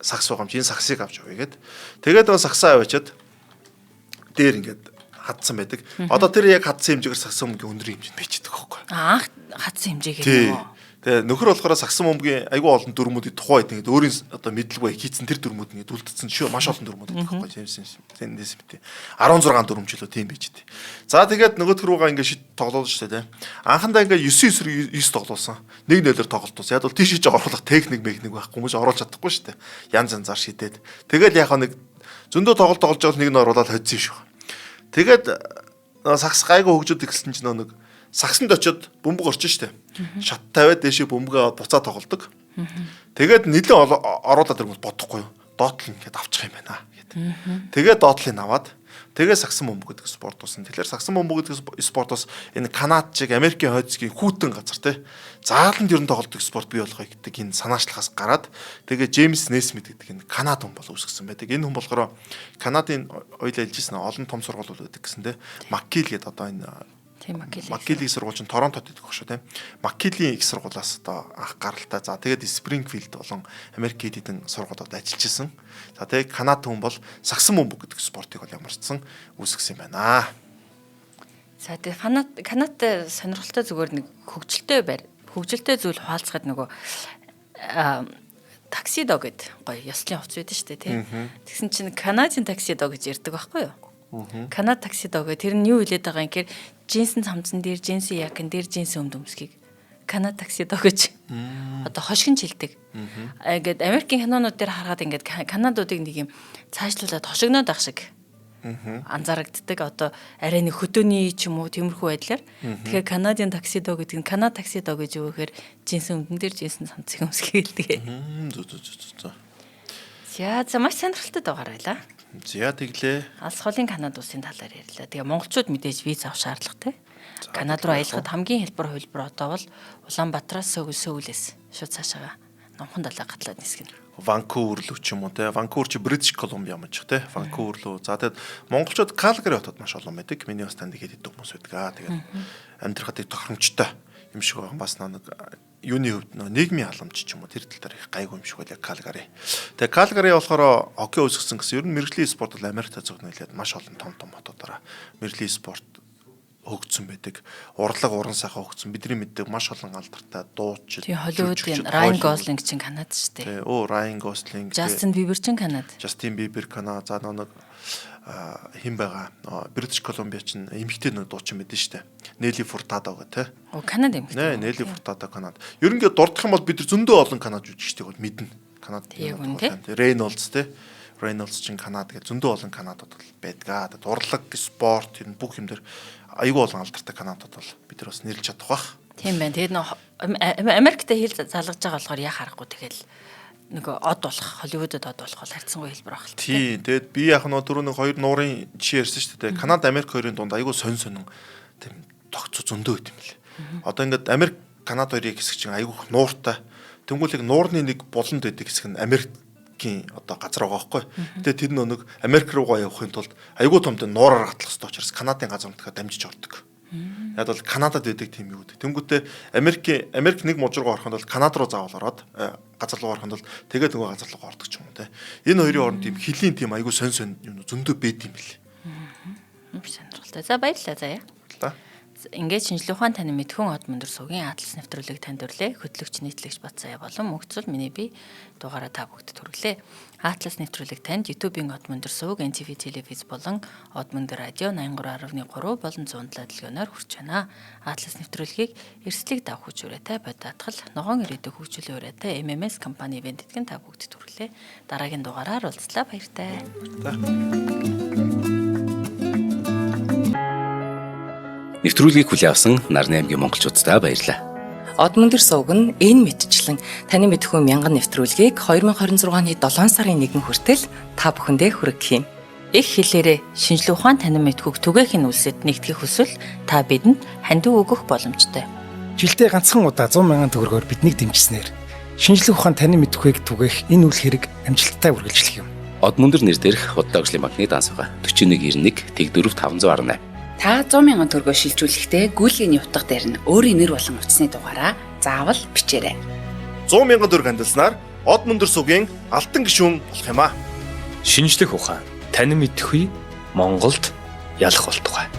сагс байгаа юм чи энэ сагсыг авч явъя гэд. Тэгээд нөгөө сагсаа аваачаад дээр ингээд хадсан байдаг. Одоо тэр яг хадсан хэмжээгээр сагсан бөмбөгийн өндрийн хэмжээнд бичдэг байхгүй. Анх хадсан хэмжээгээр юм уу? Тэгээ нөхөр болохоор сагсан бөмбөгийн айгүй олон дүрмүүдийг тухайн үед ингээд өөрийн одоо мэдлэг бай хийцэн тэр дүрмүүд ингээд үлдсэн шүү. Маш олон дүрмүүд байдаг байхгүй. Джеймс Смит 16 дүрм ч лөө тийм байж тээ. За тэгээд нөгөөх рүүгээ ингээд шид тоглоулж штэ тий. Анхандаа ингээд 9-9 9 тоглуулсан. 1-0-оор тоглолтуулсан. Яг бол тийш хийж оруулах техник механик байхгүй хүмүүс оруулж чадахгүй штэ. Янз янзаар шидээд. Тэгэл яг нэг зөндөө тоглолт тоглож байгаа нэг нь оруулаад хоцсон шүү. Тэгээд сагс гайгүй хөгжөөд эхэлсэн чинь нэг сагсанд очиод бөмбөг орчин штэ. Шат тавиад дээшээ бөмбөгөө буцаа тоглодог. Тэгээд нэлээд оруулаад ирэнгүүт бодохгүй юу. Доотлол ингээд авчих юм байна гэд. Тэгээд доотлыг аваад тэгээ сагсан бөмбөг гэдэг спорт болсон. Тэгэхээр сагсан бөмбөг гэдэг спорт бас энэ Канад чиг Америкийн хойд хэсгийн хүүтэн газар те. Зааланд ер нь тоглодог спорт бий болохыг гэдэг энэ санаачлахаас гараад тэгээ Джеймс Несмит гэдэг энэ Канад хүн бол үүсгэсэн байдаг. Энэ хүн болохоор Канадын ойлоо хэлжсэн олон том сургуулиуд байдаг гэсэн те. Маккил гэдэг одоо энэ Маккилийн сургууль чинь Торонтод байдаг шүү тийм. Маккилийн их сургуулиас одоо анх гаралтай. За тэгээд Спрингфилд болон Америкийн хэдэн сургуулиуд ажиллаж исэн. За тэгээд Канад хүн бол сагсан бөмбөг гэдэг спортыг бол ямарчсан үүсгэсэн юм байна. За тэгээд Канадтай сонирхолтой зүгээр нэг хөгжилтэй байр. Хөгжилтэй зүйл хуваалцахад нөгөө таксидо гэд гоё ёслолын хувцас байдаг шүү дээ тий. Тэгсэн чинь Канадын таксидо гэж ярьдаг байхгүй юу? Канад таксидо гэх тэр нь юу хэлээд байгаа юм гэхээр джинсэн цамцан дээр джинсэн якн дээр джинсэн өмд өмсгийг Канад таксидо гэж одоо хошигч хэлдэг. Ингээд Америкийн кинонууд дээр харахад ингээд Канадуудыг нэг юм цаашлуулад хошигноод ах шиг анзаарагддаг. Одоо арай нэг хөдөөний ч юм уу тиймэрхүү байдлаар. Тэгэхээр Канадын таксидо гэдэг нь Канад таксидо гэж юу гэхээр джинсэн өмдөн дээр джинсэн цамцыг өмсгийг хэлдэг. Зү зү зү зү. За маш сонирхолтой дугаар байлаа. За тэглээ. Алс холын Канад улсын талаар ярьлаа. Тэгээ монголчууд мэдээж виз авах шаардлагатай. Канад руу аялахад хамгийн хялбар хувилбар одоо бол Улаанбаатараас Сөүлээс шууд цаашаага номхон далай гатлаад нисгэнэ. Ванкувер рүү ч юм уу те. Ванкувер чи Бритиш Колумбиа мэж те. Ванкувер рүү. За тэгэд монголчууд Калгари хотод маш олон байдаг. Миний бас таньдаг хэд хэдэн хүмүүс байдаг. Аа тэгээд амьдрахад их тохиромжтой юм шиг байгаа. Бас нэг юуны хувьд нөө нийгмийн халамж ч юм уу тэр тал дээр их гайгүй юм шиг байлаа Калгари. Тэгээ Калгари болохоор хоккей үүсгэсэн гэсэн ер нь мэргэжлийн спорт бол Америкт зогнолоод маш олон том том хотуудаараа мэргэжлийн спорт хөгжсөн байдаг. Урлаг уран сайхан хөгжсөн. Бидний мэддэг маш олон алдартай дуучид. Тийм Холливуудын Райан Гослинг чинь Канад шүү дээ. Тий, Райан Гослинг, Джастин Бибер чинь Канад. Джастин Бибер Канад. За нэг хэн байгаа? Бритиш Колумбиа чинь эмэгтэй нэг дуучин мэдэн шүү дээ. Нели Фуртадо гэх тээ. Канад эмэгтэй. Нэ, Нели Фуртадо Канад. Ер нь ингээд дурдах юм бол бид нар зөндөө олон Канад жүжигчдийг бол мэднэ. Канад. Яг үнэ тий. Рейнольдс тий. Reynolds чинь Канада гэх зөндөө олон Канадууд бол байдаг. Тэгээд урлаг, спорт ер нь бүх юм дээр айгүй олон алдартай Канадууд бол бид нар бас нэрлэж чадах бах. Тийм байна. Тэгээд нөө Америктэй хил залгаж байгаа болохоор яа харахгүй тэгэл нөгөө од болох, Холливуудад од болох бол харьцангуй хэлбэр байх л та. Тийм. Тэгээд би яг нөө түрүү нэг хоёр нуурын жишээ ярьсан шүү дээ. Канада, Америк хоёрын дунд айгүй сонь сонин тийм тогтцоо зөндөө байт юм лээ. Одоо ингээд Америк, Канада хоёрын хэсэг чинь айгүй их нууртай. Тэнгүүлэг нуурны нэг буланд байдаг хэсэг нь Америкийн одоо газар байгаа байхгүй. Тэгээд тэр нэг Америк руугаа явахын тулд айгүй том тийм нуураар гатлах хэрэгтэй учраас Канадын газар нутгаа дамжиж ордог. Яг бол Канадад байдаг тийм юу гэдэг. Тэнгүүтээ Америкийн Америк нэг мужи руу орохын тулд Канада руу заавал ороод газар руу орохын тулд тэгээд нөгөө газар руу ордог ч юм уу те. Энэ хоёрын хооронд тийм хөлийн тийм айгүй сонь сонь юм зөндөө байд юм бэл. Маш сонирхолтой. За баярлалаа заяа. Баярлалаа. Ингээд шинжлэх ухаан таны мэдхүн од мөндөр сувгийн Атлас нэвтрүүлгийг танд өрлөө. Хөтлөгч нийтлэгч Батсая болон мөгцөл миний би дугаараа та бүгдэд хүргэлээ. Атлас нэвтрүүлэг танд YouTube-ийн од мөндөр сувг, NTV телевиз болон од мөндөр радио 83.3 болон 107 дэлгөөнөөр хүрч байна. Атлас нэвтрүүлгийг эрсдлийг давах хүч үрээтэй бодатгал ногоон ирээдүйг хөгжүүлэн үрээтэй MMS компани ивент эдгэн та бүгдэд хүргэлээ. Дараагийн дугаараар уулзлаа, баяртай. Баярлалаа. Нэвтрүүлгийг хүлээн авсан Нарны аймгийн монголчууддаа баярлалаа. Од мөндөр сувг нь энэ мэтчлэн таны мэдхүй мянган нэвтрүүлгийг 2026 оны 7 сарын 1 хүртэл та бүхэндээ хүргэх юм. Их хэлээрээ шинжлэх ухаан танин мэдхүйг түгээх нь үлсэд нэгтгэх хүсвэл та бидэнд хандив өгөх боломжтой. Жилдээ ганцхан удаа 100 мянган төгрөгөөр биднийг дэмжсэнээр шинжлэх ухаан танин мэдхүйг түгээх энэ үйл хэрэг амжилттай үргэлжлэх юм. Од мөндөр нэр дээрх Худалдаа хөгжлийн банкны данс байгаа. 4191 тэг 4 518. Та 100 мянган төгрөгөө шилжүүлэхдээ гүйлгээний утга дээр нь өөрийн нэр болон утасны дугаараа заавал бичээрэй. 100 мянган төгрөг хандилснаар од мөндөр сувгийн алтан гишүүн болох юм аа. Шинжлэх ухаан танин мэдхүй Монголд ялах болтугай.